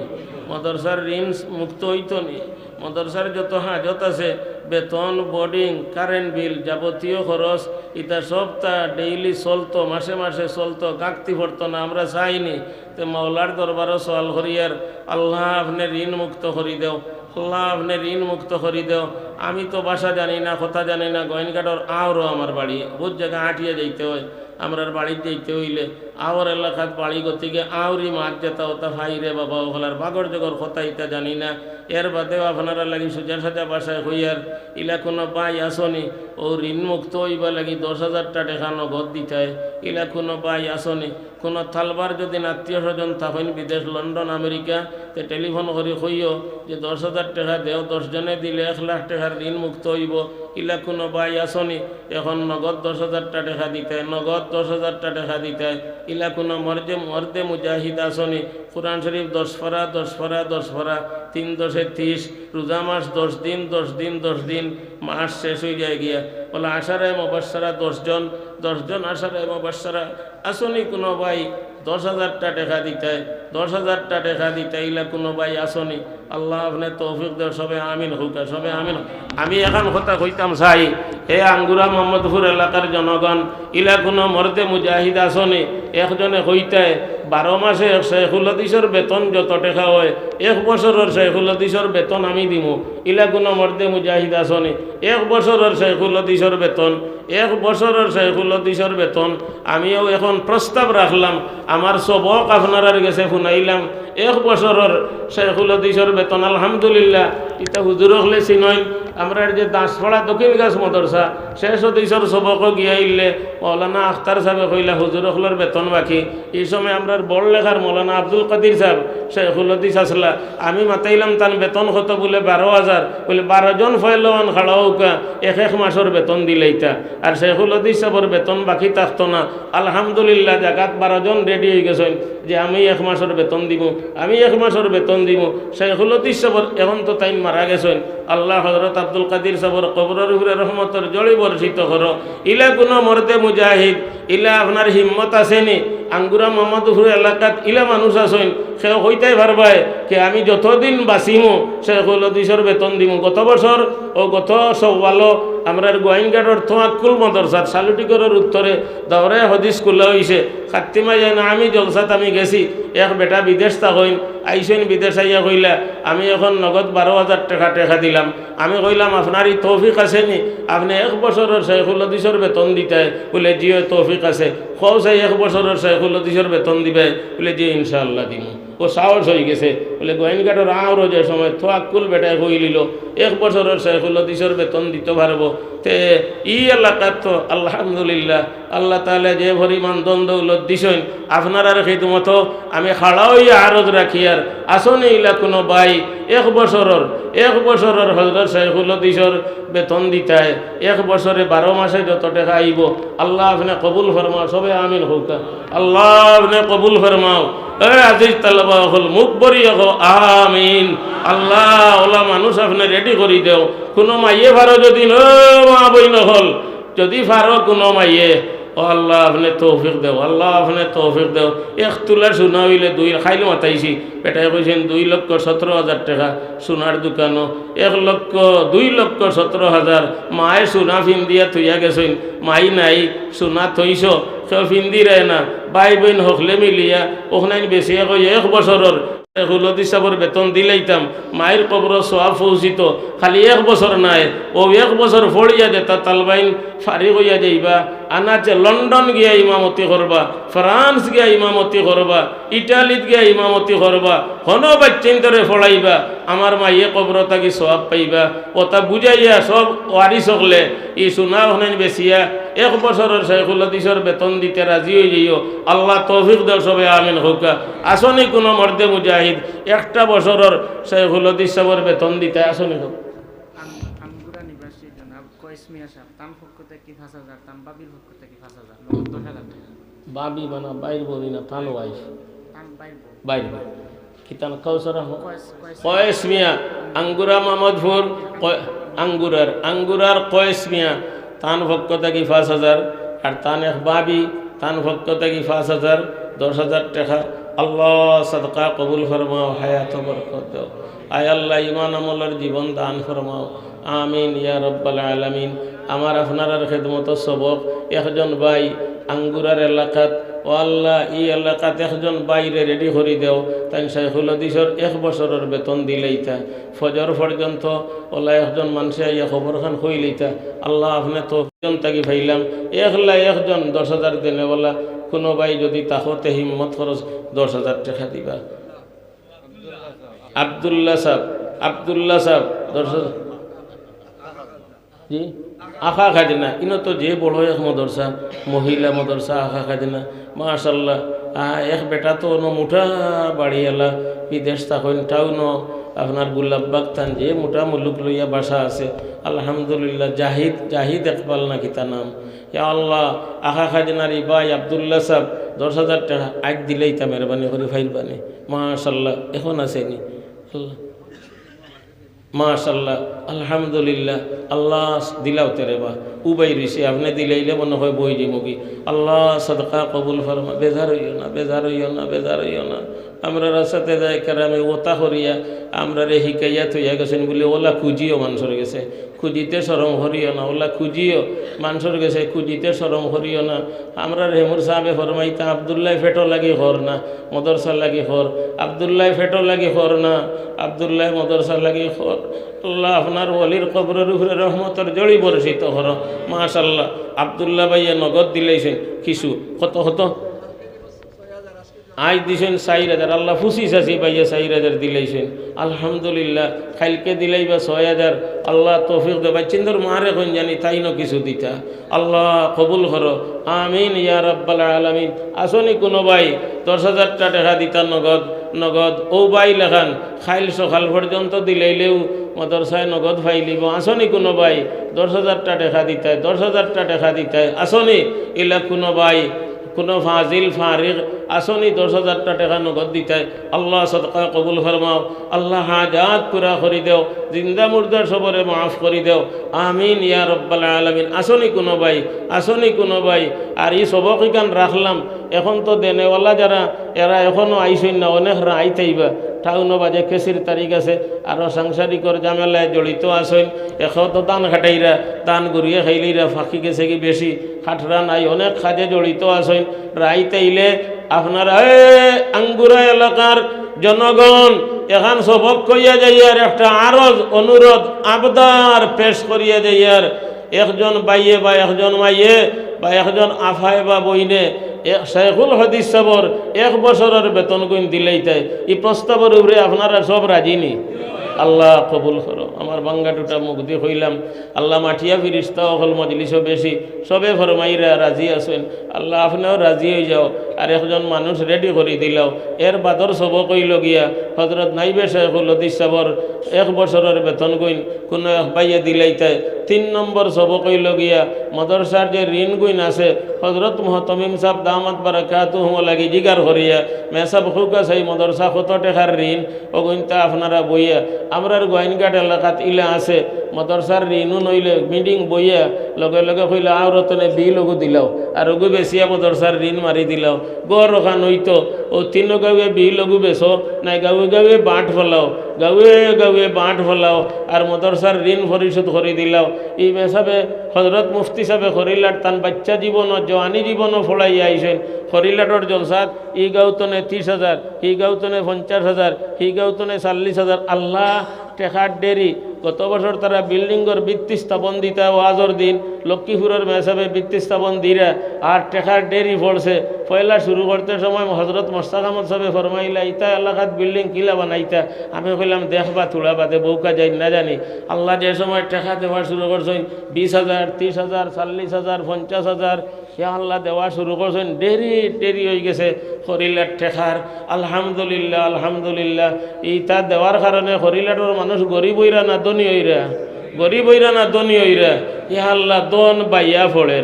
মাদ্রাসার ঋণ মুক্ত অইতো নি? মাদ্রাসার যত হাজত আছে, বেতন, বোর্ডিং, কারেন্ট বিল, যাবতীয় খরচ, ইতা সবতা ডেইলি চলতো, মাসে মাসে চলতো, ঘাটতি পড়তো না, আমরা চাইনি। তে মাওলার দরবারো সওয়াল করিয়ার, আল্লাহ আপনে ঋণ মুক্ত করি দেও, আল্লাহ আপনে ঋণ মুক্ত করি দেও। আমি তো ভাষা জানি না, কথা জানি না, গোয়াইনঘাটর আওরো আমার বাড়ি, বহুত জাগা আটিয়া যাইতে অয়। আমরার বাড়িত যাইতে অইলে আওর এলাকাত বাড়ি, গতিকে আওরি মাত যেতা অতা পাইরে বাবা অকল, আর বাগর জগর কথা ইতা জানি না। এর বাদেও আপনারার লাগি সুজা সাজা ভাষায় কইয়ার, ইলা কুনু ভাই আছনি, অউ ঋণ মুক্ত অইবার লাগি দশ হাজারটা টেকা নগদ দিতায়, ইলা কুনু ভাই আছনি? কুনু তালবার যদিন আত্মীয় স্বজন থাকইন বিদেশ, লন্ডন, আমেরিকা, তে টেলিফোন করি কইও যে দশ হাজার টেকা দেও, দশ জনে দিলে এক লাখ টেকার ঋণ মুক্ত অইবো, ইলা কুনু ভাই আছনি? এখন নগদ দশ হাজারটা টেকা দিতায়, নগদ দশ হাজারটা টেকা দিতায়, ইলা কুনু মর্দে, মর্দে মুজাহিদ আছনি? কোরআন শরীফ দশ পারা, দশ পারা, দশ পারা, তিন দশে তিশ, রোজা মাস দশ দিন, দশ দিন, দশ দিন, মাস শেষ অই যায় গিয়া। বলে আশারায়ে মুবাশশারা দশ জন, দশ জন আশারায়ে মুবাশশারা আছনি কুনু ভাই দশ হাজারটা টেকা দিতায়, দশ হাজারটা টেকা দিতায়, ইলা কুনু ভাই আছনি? আল্লাহ আপনে তৌফিক দেও, সবে আমিন কউক্কা, সবে আমিন। আমি এখান কথা কইতাম চাই, এ আঙ্গুরা মোহাম্মদপুর এলাকার জনগণ, ইলা কুনু মর্দে মুজাহিদ আছনি? একজনে কইতায়, বারো মাসে এক শেখুল হাদিসর বেতন যত টেকা অয়, এক বছরর শেখুল হাদিসর বেতন আমি দিমু, ইলা কুনু মর্দে মুজাহিদ আছনি? এক বছরর শেখুল হাদিসর বেতন, এক বছরর শেখুল হাদিসর বেতন। আমিও এখন প্রস্তাব রাখলাম, আমার সবক আপনারার গেছে হুনাইলাম, এক বছরর শেখুল হাদিসর বেতন, আলহামদুলিল্লাহ। ইতা হুজুর অকলে চিনইন, আমরার যে দাসপাড়া দক্ষিণগাছ মাদ্রাসা, শেষ হাদিসর সবকো গিয়া আইলে মৌলানা আখতার সাবে কইলা, হুজুর অকলর বেতন বাকি। ই সময় আমরার বড়লেখার মৌলানা আব্দুল কাদির সাব শেখুল হাদিস আছলা। আমি মাতাইলাম তান বেতন কত, বুলে বারো হাজার। বুলে বারো জন ফয়লওয়ান খাড়া অউক্কা, এক এক মাসর বেতন দিলাইতা। আর শেখুল হাদিস সাবর বেতন বাকি থাকতো না। আলহামদুলিল্লাহ, জাগাত বারো জন রেডি অইগেছইন যে আমি এক মাসর বেতন দিমু, আমি এক মাসর বেতন দিমু। শেখুল হাদিস সাবর, এখন তো তাইন মারা গেছইন, আল্লাহ হজরত আব্দুল কাদির সাবর কবরর উপরে রহমতর জড়ি বর্ষিত করো। ইলা কুনু মর্দে মুজাহিদ, ইলা আপনার হিম্মত আছেনি? আঙ্গুরা মোহাম্মদপুর এলাকাত ইলা মানুষ আছইন, কেউ কইতায় পারবায় কে আমি যতদিন বাঁচিমু শেখুল হাদিসর বেতন দিমু? গত বছর অউ গত সওয়ালো আমরার গোয়াইনঘাটর তোয়াক্কুল মাদ্রাসাত শালুটিগরর উত্তরে দাওরায়ে হাদিস খুলা অইছে। খাত্তিমা যায় না, আমি জলসাত আমি গেছি, এক বেটা বিদেশ থাকইন, আইছইন বিদেশ আইয়া কইলা, আমি এখন নগদ বারো হাজার টেকা, টেকা দিলাম। আমি কইলাম, আপনার ই তৌফিক আছেনি? আপনে এক বছরর শেখুল হাদিসর বেতন দিতায়? বুলে, জি অয়, তৌফিক আছে। কও চাই, এক বছরর শেখুল হাদিসর বেতন দিবায়? বুলে, জি, ইনশাআল্লাহ দিমু। অউ সাহস অইগেছে। বুলে, গোয়াইনঘাটর আওরো যে সময় তোয়াক্কুল বেটায় কইলিলো, এক বছরর শেখুল হাদিসর বেতন দিতো পারবো। তে ই এলাকাত তো আলহামদুলিল্লাহ, আল্লাহ তাআলায় যে পরিমাণ ধন দৌলত দিছইন, আপনারার খিদমতো আমি খাড়া অইয়া আরজ রাখিয়ার, আছনি ইলা কুনু ভাই এক বছরর, এক বছরর হজরত শেখুল হাদিসর বেতন দিতায়, এক বছরে বারো মাসে যত টেকা আইবো, আল্লাহ আপনে কবুল ফরমাও, সবে আমিন কউক্কা। আল্লাহ আপনে কবুল ফরমাও। এ আজিজ তালাবা অকল, মুখ ভরিয়া কও, আমিন। আল্লাহ, অলা মানুষ আপনে রেডি করি দেও। কুনু মাইয়ে পারো যদিন, ও মা বইন অকল, যুদি পারো কুনু মাইয়ে, ও আল্লাহ, আপনে তৌফিক দেও, আল্লাহ, আপনে তৌফিক দেও। এক তুলা সোনা অইলে দুই, খাইল মাতাইছি, বেটায় কইছইন দুই লক্ষ সতরো হাজার টেকা সোনার দোকানো, এক লক্ষ, দুই লক্ষ সতরো হাজার। মায়ে সোনা ফিন্দিয়া থইয়া গেছইন, মাই নাই, সোনা থইছ, কেউ ফিন্দিরায় না। ভাই বইন হকলে মিলিয়া অখনাইন বেচিয়া কইয়া এক বছরর শেখুল হদিস সাবর বেতন দিলাইতাম, মাইর কবরো সওয়াব পৌঁছিত। খালি এক বছর নায়, অউ এক বছর পড়িয়া যেতা তালবাইন ফারিগ অইয়া যাইবা। আনাচে লন্ডন গিয়া ইমামতি করবা, ফ্রান্স গিয়া ইমামতি করবা, ইটালিত গিয়া ইমামতি করবা, হনো বাইচ্চাইন্তরে পড়াইবা, আমার মাইয়ে কবর থাকি সওয়াব পাইবা। অতা বুঝাইয়া সব ওয়ারিস অকলে ই সোনা অখনাইন বেচিয়া এক বছরর শেখুল হদিসর বেতন দিতে রাজি অইযাইও। আল্লাহ তৌফিক দেও সবে, আমিন কউক্কা। আছনি কুনু মর্দে মুজাহিদ একটা বছরর শেখুল হদিস সাবর বেতন দিতে আছনি কউক্কা? আম-, আমগুরা নিবাসী জনাব কয়েস মিয়া সাব, তান পক্ষ থাকি পাঁচ হাজার, তান ভাবির পক্ষ থাকি পাঁচ হাজার, মোট দশ হাজার টেকা। ভাবি মানে ভাইর বউ না, তান ওয়াইফ? তান ভাইর বউ। ভাইর বউ। কি তান কাউসারা হ-, কয়েস, কয়েস। কয়েস মিয়া, আঙ্গুরা মোহাম্মদপুর, ক-, আঙ্গুরার, আঙ্গুরার কয়েস মিয়া, তান পক্ষ থাকি পাঁচ হাজার, আর তান এক ভাবি, তান পক্ষ থাকি পাঁচ হাজার, দশ হাজার টেকা। আল্লাহ সদকা কবুল ফরমাও, হায়াত বরকত দেও। আয় আল্লাহ, ইমান আমলর জীবন দান ফরমাও। আমিন ইয়া রব্বাল আলামিন। আমার আপনারার খেদমত সবক, একজন ভাই আঙ্গুরার এলাকাত, ও আল্লাহ, ই এলাকাত একজন ভাইরে রেডি করি দেও, তাইন শেখুল হদিসর এক বছরর বেতন দিলাইতা, ফজর পর্যন্ত ওলা একজন মানষে আইয়া খবর খান কইলাইতা। আল্লাহ, আপনে তো একজন থাকি পাইলাম, একলা একজন দশ হাজার দেনেওয়ালা, কুনু ভাই যদি থাকো তে হিম্মত করো দশ হাজার টেকা দিবা। আব্দুল্লাহ সাব, আব্দুল্লাহ সাব, দশ হাজার। জি, আখা খাজনা, ইনো তো যে বড় এক মাদ্রাসা, মহিলা মাদ্রাসা, আখা খাজনা, মাশাআল্লাহ। আ, এক বেটা তো অনো মুটা বাড়িআলা, বিদেশ থাকইন, টাউনো আপনার গোলাপবাগ থান, যে মুটা মুলুক লইয়া বাসা আছে, আলহামদুলিল্লাহ। জাহিদ, জাহিদ ইকবাল না কিতা নাম। ইয়া আল্লাহ, আখা খাজনার ই ভাই আব্দুল্লাহ সাব দশ হাজার টেকা আইজ দিলাইতা, মেহরবানি করি পাইরবানি। মাশাআল্লাহ, এখন আছেনি? আল্লাহ। মাশাআল্লাহ, আলহামদুলিল্লাহ, আল্লাহ দিলাও তেরে বা। উবাই রইছে, আপনে দিলাইলে মনে হয় বই দিমুগি। আল্লাহ সদকা কবুল ফরমা, বেজার অইও না, বেজার অইও না, বেজার অইও না। আমরার আসাতেজায়ে কেরামে ওতা করিয়া, আমরারে হিকাইয়া থইয়া গেছইন বুলি ওলা খুজিও মানষর গেছে। খুজিতে শরম করিও না, ওলা খুজিও মানষর গেছে, খুজিতে শরম করিও না। আমরার হেমুর সাবে ফরমাইতা, আব্দুল্লাহ ফেটো লাগি কর না, মাদ্রাসার লাগি কর। আব্দুল্লাহ ফেটো লাগি কর না, আব্দুল্লাহ মাদ্রাসার লাগি কর। আল্লাহ আপনার ওলির কবরর উপরে রহমতর জড়ি বর্ষিত করো। মাশাআল্লাহ, আব্দুল্লাহ ভাইয়ে নগদ দিলাইছইন কিছু। কত, কত? আইজ দিছইন চাইর হাজার, আল্লাহ পঁচিশ আছি ভাইয়ে চাইর হাজার দিলাইছইন। আলহামদুলিল্লাহ, কাইলকে দিলাইবা ছয় হাজার। আল্লাহ তৌফিক দে। বাইচ্চিন্তর মারে কইন জানি তাইনও কিছু দিতা। আল্লাহ কবুল করো, আমিন ইয়া রাব্বাল আলামিন। আছনি কুনু ভাই দশ হাজারটা টেকা দিতা নগদ, নগদ, অউ ভাই লাখান কাইল সকাল পর্যন্ত দিলাইলেউ মাদ্রাসায় নগদ পাইলিবো। আছনি কুনু ভাই দশ হাজারটা টেকা দিতায়, দশ হাজারটা টেকা দিতায়, আছনি ইলা কুনু ভাই, কুনু ফাজিল ফারিগ আছনি দশ হাজারটা টেকা নগদ দিতায়? আল্লাহ সদকা কবুল ফরমাও, আল্লাহ হাজাত পুরা করি দেও, জিন্দা মুর্দার সবরে মাফ করি দেও। আমিন ইয়া রব্বাল আলামিন। আছনি কুনু ভাই, আছনি কুনু ভাই? আর ই সবক ইখান রাখলাম, এখন তো দেনেওয়ালা যারা, এরা এখনো আইছইন না, অনেক রাইত আইবা। টাউনো বাজে খেছির তারিখ আছে, আরো সাংসারিকর ঝামেলায় জড়িত আছইন। এখন তো ধান কাটাইরা, ধান গরুয়ে খাইলিরা, ফাঁকি গেছেগি বেশি, কাটরা নাই, অনেক কাজে জড়িত আছইন। রাইত আইলে আপনারা, এ, আঙ্গুরা এলাকার জনগণ, এখান সবক কইয়া যাইয়ার একটা আরজ, অনুরোধ, আবদার পেশ করিয়া যাইয়ার, একজন ভাইয়ে বা একজন মাইয়ে বা একজন আফায় বা বইনে এ-, শেখুল হাদিস সাবর এক বছরর বেতন গুইন দিলাইতায়। ই প্রস্তাবর উপরে আপনারা সব রাজি নি? আল্লাহ কবুল করো। আমার বাঙ্গা টুটা মুখ দি কইলাম, আল্লাহ মাটিয়া ফিরিস্তা অকল মজলিসও বেশি, সবে ফরমাইরা রাজি আছইন। আল্লাহ আপনেও রাজি অইযাও, আর একজন মানুষ রেডি করি দিলাও। এর বাদর সবক অইলো গিয়া হজরত নাইবে শেখুল হাদিস সাবর এক বছরর বেতন গুইন কুনু এক ভাইয়ে দিলাইতায়। তিন নম্বর সবক অইলো গিয়া মাদ্রাসার যে ঋণ গুইন আছে, হজরত মুহতমিম সাব দামাত বারাকাতুহুম লাগি জিগার করিয়া, মেসাব কউক্কা চাই মাদ্রাসা কত টেকার ঋণ, অগুইনতা আপনারা বইয়া, আমরার গোয়াইনঘাট এলাকাত ইলা আছে, মাদ্রাসার ঋণও নইলে মিটিং বইয়া লগে লগে কইলা, "আও রতনে বিল অগু দিলাও, আর অগু বেচিয়া মাদ্রাসার ঋণ মারি দিলাও।" ঘর অখান অইতো, অউ তিনো গাউয়ে বিল অগু বেচো, নায় গাউয়ে গাউয়ে বাঁট ফলাও, গাউয়ে গাউয়ে বাঁট ফলাও, আর মাদ্রাসার ঋণ পরিশোধ করি দিলাও। ই মেসাবে হজরত মুফতি সাবে করিলার তান বাচ্চা জীবনও, জোয়ানি জীবনও ফড়াইয়া আইছইন। করিলাটর জলসাত ই গাউতনে ত্রিশ হাজার, হি গাউতনে পঞ্চাশ হাজার, হি গাউতনে চল্লিশ হাজার। আল্লাহ, টেকার ডেরি। গত বছর তারা বিল্ডিংর ভিত্তি স্থাপন দিতা ওয়াজর দিন, লক্ষ্মীপুরর মেসাবে ভিত্তি স্থাপন দিরা, আর টেকার ডেরি পড়ছে। পয়লা শুরু করতে সময় হজরত মোস্তাক আহমদ সাবে ফরমাইলা, "ইতা এলাকাত বিল্ডিং কিলা বানাইতা?" আমি কইলাম, "দেখবা থুড়া বাদে, বউকা যাই না জানি।" আল্লাহ যে সময় টেকা দেওয়া শুরু করছইন, বিশ হাজার, ত্রিশ হাজার, চল্লিশ হাজার, পঞ্চাশ হাজার, ইয়া আল্লাহ দেওয়া শুরু করছইন, ডেরি ডেরি অইগেছে করিলার টেকার। আলহামদুলিল্লাহ, আলহামদুলিল্লাহ। ইতা দেওয়ার কারণে করিলাটর মানুষ গরিব অইরা না ধনী অইরা? গরিব অইরা না ধনী অইরা? ইয়া আল্লাহ, ধন বাইয়া পড়ের,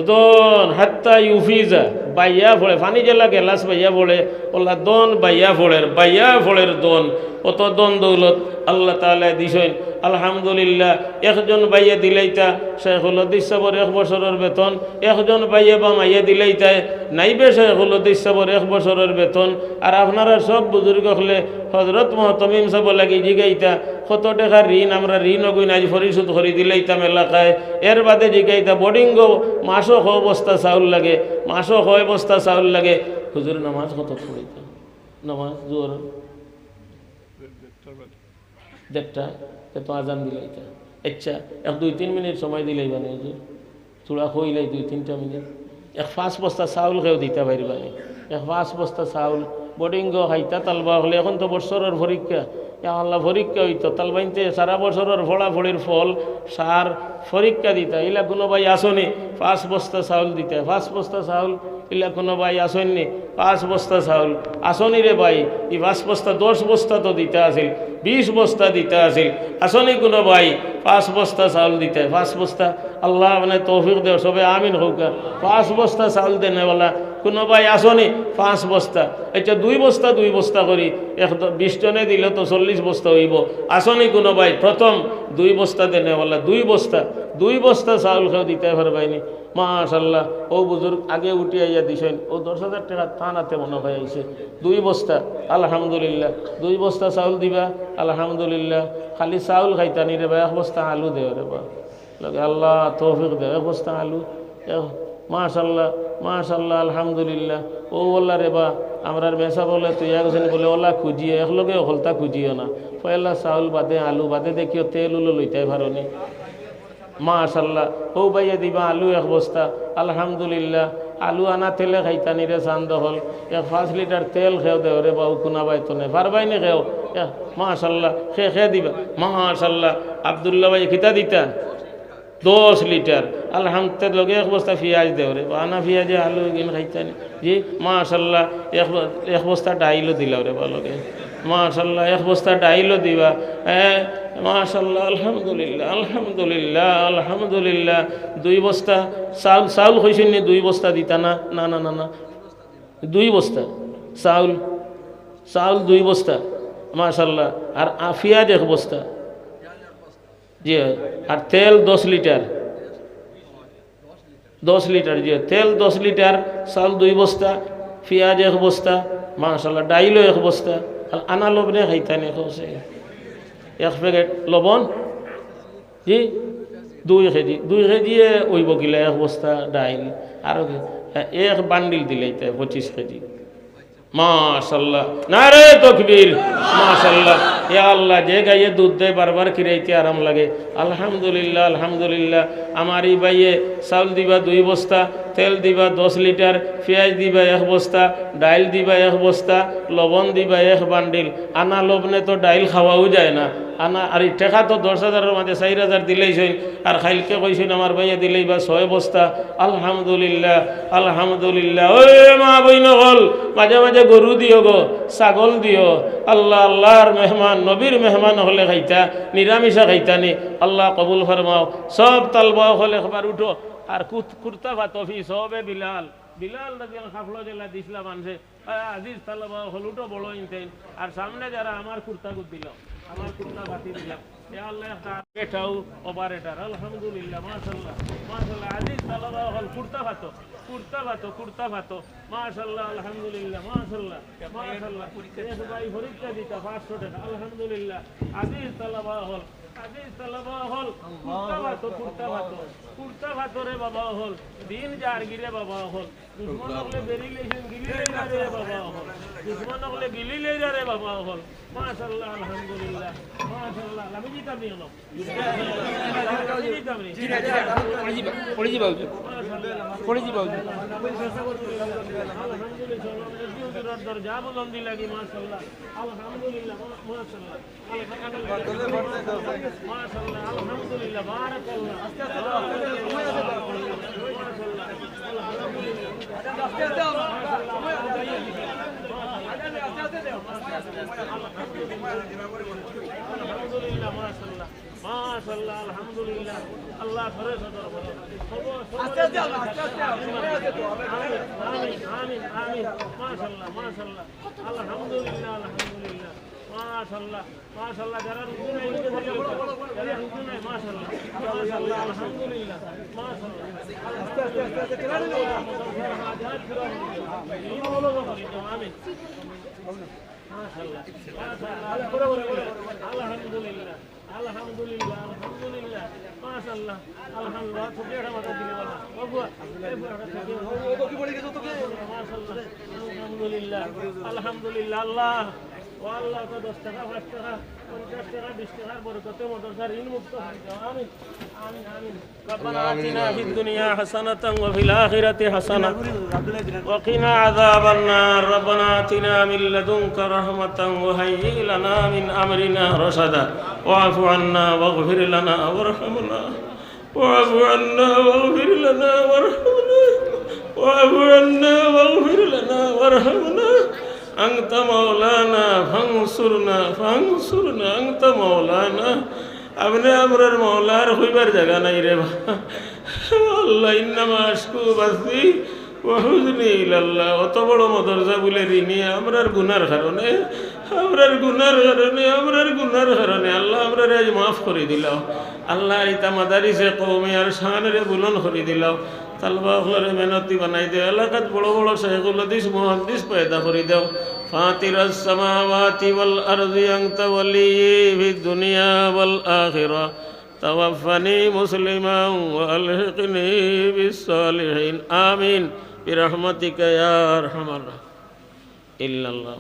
ধন হাত্তা ইউফিজা, বাইয়া পড়ে, পানি যেলা গেলাস বাইয়া পড়ে, অলা ধন বাইয়া পড়ের, বাইয়া পড়ের ধন। অত ধন দৌলত আল্লাহ তাআলায় দিছইন। আলহামদুলিল্লাহ, একজন ভাইয়ে দিলাইতা শেখুল হাদিস সাবর এক বছরর বেতন, একজন ভাইয়ে বা মাইয়ে দিলাইতায় নাইবে শেখুল হাদিস সাবর এক বছরর বেতন। আর আপনারা সব বুজুর্গ অকলে হজরত মুহতমিম সাবর লাগি জিগাইতা, কত টেকার ঋণ, আমরা ঋণ অগুইন আইজ পরিশোধ করি দিলাইতাম এলাকায়। এর বাদে জিগাইতা, বডিঙ্গ মাসো কয় বস্তা চাউল লাগে, মাসো কয় বস্তা চাউল লাগে। হুজুর, নামাজ কত পড়িতা? নামাজ জোহর দেড়টা, তে তো আজান দিলাইতা। আচ্ছা, এক দুই তিন মিনিট সময় দিলাইবা নি হুজুর? থুড়া কইলাই দুই তিনটা মিনিট। এক পাঁচ বস্তা চাউল কেউ দিতা পারবা নি? এক পাঁচ বস্তা চাউল, বডিঙ্গ খাইতা তালবা অকলে, এখন তো বছরর পরীক্ষা, ইয়া আল্লাহ পরীক্ষা অইতো, তালবাইন্তে সারা বছরর ফড়াফড়ির ফল, সার, পরীক্ষা দিতা। ইলা কুনু ভাই আছইন নি? পাঁচ বস্তা চাউল দিতা, পাঁচ বস্তা চাউল ইলা কুনু ভাই আছইন নি? পাঁচ বস্তা চাউল আছইন নি রে ভাই? ই পাঁচ বস্তা, দশ বস্তা তো দিতা আছিল, বিশ বস্তা দিতা আছিল। আছইন নি কুনু ভাই পাঁচ বস্তা চাউল দিতা? পাঁচ বস্তা। আল্লাহ মানে তৌফিক দেও, সবে আমিন কউক্কা। পাঁচ বস্তা চাউল দেনেওয়ালা কুনু ভাই আছইন নি? পাঁচ বস্তা। আচ্ছা, দুই বস্তা, দুই বস্তা করি এক দ-, বিশ জনে দিলে তো চল্লিশ বস্তা অইবো। আছইন নি কুনু ভাই প্রথম দুই বস্তা দেনেওয়ালা? দুই বস্তা, দুই বস্তা চাউল কেউ দিতা পারবা নি? মাশাআল্লাহ, অউ বুজুর্গ আগে উঠি আইয়া দিছইন, অউ দশ হাজার টেকা তান আতে মনো অয় আইছে। দুই বস্তা, আলহামদুলিল্লাহ। দুই বস্তা চাউল দিবা, আলহামদুলিল্লাহ। খালি চাউল খাইতা নি রে বা, এক বস্তা আলু দেও রে বা। লগে আল্লাহ তৌফিক দেও, এক বস্তা আলু। এক, মাশাআল্লাহ, মাশাআল্লাহ, আলহামদুলিল্লাহ। অউ আল্লাহ রে বা, আমরার মেসাব অকলে তুই একজন বলে, অলা খুজিও, একলগে হকলতা খুজিও না। পয়লা চাউল, বাদে আলু, বাদে দেখিও তেল উলো লইতায় পারো নি। মাশাআল্লাহ, অউ ভাইয়ে দিবা আলু এক বস্তা, আলহামদুলিল্লাহ। আলু আনা তেলে খাইতা নি রে চান্দ অকল, এক পাঁচ লিটার তেল কেউ দেও রে বা, অউ কুনু ভাই তো নাই, পারবায় নি কেউ? এক, মাশাআল্লাহ, কে কে দিবা? মাশাআল্লাহ, আব্দুল্লাহ ভাই কিতা দিতা? দশ লিটার। আলহামদুলিল্লাহ, লগে এক বস্তা পিয়াজ দেও রে বা, আনা পিয়াজে আলু এগিন খাইতা নি। জি, মাশাআল্লাহ, এক ব-, এক বস্তা ডাইলও দিলাও রে বা লগে। মাশাআল্লাহ, এক বস্তা ডাইলও দিবা। হ্যাঁ, মাশাআল্লাহ, আলহামদুলিল্লাহ, আলহামদুলিল্লাহ, আলহামদুলিল্লাহ। দুই বস্তা চাউল, চাউল কইছইন নি দুই বস্তা দিতা না? না, না, না, না। দুই বস্তা চাউল, চাউল দুই বস্তা, মাশাআল্লাহ। আর আ-, পিয়াজ এক বস্তা। জি, আর তেল দশ লিটার। দশ লিটার, জি, তেল দশ লিটার, চাউল দুই বস্তা, পিয়াজ এক বস্তা, মাশাআল্লাহ, ডাইলও এক বস্তা। আর আনা লবণে খাইতা নি কওছে? এক প্যাকেট লবণ, জি, দুই কেজি, দুই কেজিয়ে অইবো কিলা এক বস্তা ডাইল? আরো কি? এক বান্ডিল দিলাইতা পঁচিশ কেজি। মাশাআল্লাহ, নারে তকবীর, মাশাআল্লাহ। ইয়া আল্লাহ, যে গাইয়ে দুধ দেয় বারবার খিরাইতে আরাম লাগে। আলহামদুলিল্লাহ, আলহামদুলিল্লাহ। আমার ই ভাইয়ে চাউল দিবা দুই বস্তা, তেল দিবা দশ লিটার, পিয়াজ দিবা এক বস্তা, ডাইল দিবা এক বস্তা, লবণ দিবা এক বান্ডিল। আনা লবণে তো ডাইল খাওয়াও যায় না। আনা, আর ই টেকা তো দশ হাজারর মাঝে চাইর হাজার দিলাইছইন, আর কাইলকে কইছইন আমার ভাইয়ে দিলাইবা ছয় বস্তা। আলহামদুলিল্লাহ, আলহামদুলিল্লাহ। ওই মা বইন অকল, মাঝে মাঝে গরু দিও গো, ছাগল দিও। আল্লাহ, আল্লাহর মেহমান, নবীর মেহমান অকলে খাইতা, নিরামিষা খাইতা নি। আল্লাহ কবুল ফরমাও। সব তালবা অকল একবার উঠো। আর কুত-, কুর্তা ফাতো ফি সওবে বিলাল, বিলাল রাদিয়াল্লাহু আনহু কাপড় যেলা দিছলা মানষে, আ, আজিজ তালবা অকল উঠো বড় ইনতেন। আর সামনে যারা আমার কুর্তা কুত দিলাও। আমার কুর্তা ফাটি দিলাম। ইয়া আল্লাহ, একটা বেটাও অপারেটর। আলহামদুলিল্লাহ, মাশাআল্লাহ, মাশাআল্লাহ। আজিজ তালাবা অকল, কুর্তা ফাটো, কুর্তা ফাটো, কুর্তা ফাটো। মাশাআল্লাহ, আলহামদুলিল্লাহ, মাশাআল্লাহ, মাশাআল্লাহ। এ ভাই পরীক্ষা দিতা পাঁচশো টাকা। আলহামদুলিল্লাহ। আজিজ তালাবা অকল, আজিজ তালাবা অকল, কুর্তা ফাটো, কুর্তা ফাটো, কুর্তা ফাটো রে বাবা অকল। দিন যার গিরে বাবা অকল। দুশমন অকলে বেরি লইছইন, গিলি লইরা রে বাবা অকল। দুশমন অকলে গিলি লইরা রে বাবা অকল। মাশাআল্লাহ, আলহামদুলিল্লাহ, মাশাআল্লাহ। আমি দিতাম নি অনো? আমি দিতাম নি? পড়ে যাবা, পড়ে যাবা হুজুর। পড়ে যাবা হুজুর। আলহামদুলিল্লাহ, হুজুরর দরজা বুলন্দি লাগি, মাশাআল্লাহ, আলহামদুলিল্লাহ, মাশাআল্লাহ। মাশাআল্লাহ, আলহামদুলিল্লাহ, বারাকাল্লাহ। আলহামদুলিল্লাহ, মাশাআল্লাহ, মাশাআল্লাহ, আলহামদুলিল্লাহ। আল্লাহ করে সদর করে। আস্তে আস্তে আনো, আস্তে আস্তে আনো, সময় আছে তো। আমিন, আমিন, আমিন, আমিন। মাশাআল্লাহ, মাশাআল্লাহ, আলহামদুলিল্লাহ, আলহামদুলিল্লাহ, মাশাআল্লাহ। মাশাআল্লাহ, যারা রুজু নাই, রুজু নাই, যারা রুজু নাই, মাশাআল্লাহ, মাশাআল্লাহ, আলহামদুলিল্লাহ, মাশাআল্লাহ। আমিন। মাশাআল্লাহ, মাশাআল্লাহ, আলহামদুলিল্লাহ, আলহামদুলিল্লাহ, আলহামদুলিল্লাহ, মাশাআল্লাহ, আলহামদুলিল্লাহ। মাশাআল্লাহ, আলহামদুলিল্লাহ, আলহামদুলিল্লাহ। আল্লাহ, ও আল্লাহ, তো দশ টাকা, পাঁচ টাকা, পঞ্চাশ টাকা, বিশ টাকার বরকতে মাদ্রাসার ঋণ মুক্ত হয়ে যাও। আমিন, আমিন, আমিন। ربنا آتنا في الدنيا حسنة وفي الآخرة حسنة وقنا عذاب النار. ربنا آتنا من لدنك رحمة وهيئ لنا من أمرنا رشدا. واعف عنا واغفر لنا وارحمنا. واعف عنا واغفر لنا وارحمنا. واعف عنا واغفر لنا وارحمنا. أنت مولانا فانصرنا، فانصرنا، أنت مولانا. আপনে আমরার মাওলা, আর কইবার জাগা নাই রে বা। আল্লাহ, إنما أشكو بثي وحزني إلى الله। অত বড় মাদ্রাসা বুলে ঋণী, আমরার গুনার কারণে, আমরার গুনার কারণে, আমরার গুনার কারণে। আল্লাহ, আমরারে আইজ মাফ করি দিলাও। আল্লাহ, ইতা মাদারিসে কওমিয়ার শানরে বুলন্দ করি দিলাও। তালবা অকলরে মেহনতি বানাই দেও। এলাকাত বড় বড় শাইখুল হাদিস, মুহাদ্দিস পয়দা করি দেও। فاطر السماوات والأرض أنت وليي في الدنيا والآخرة توفني مسلما وألحقني بالصالحين. آمين برحمتك يا أرحم الراحمين. إلا الله.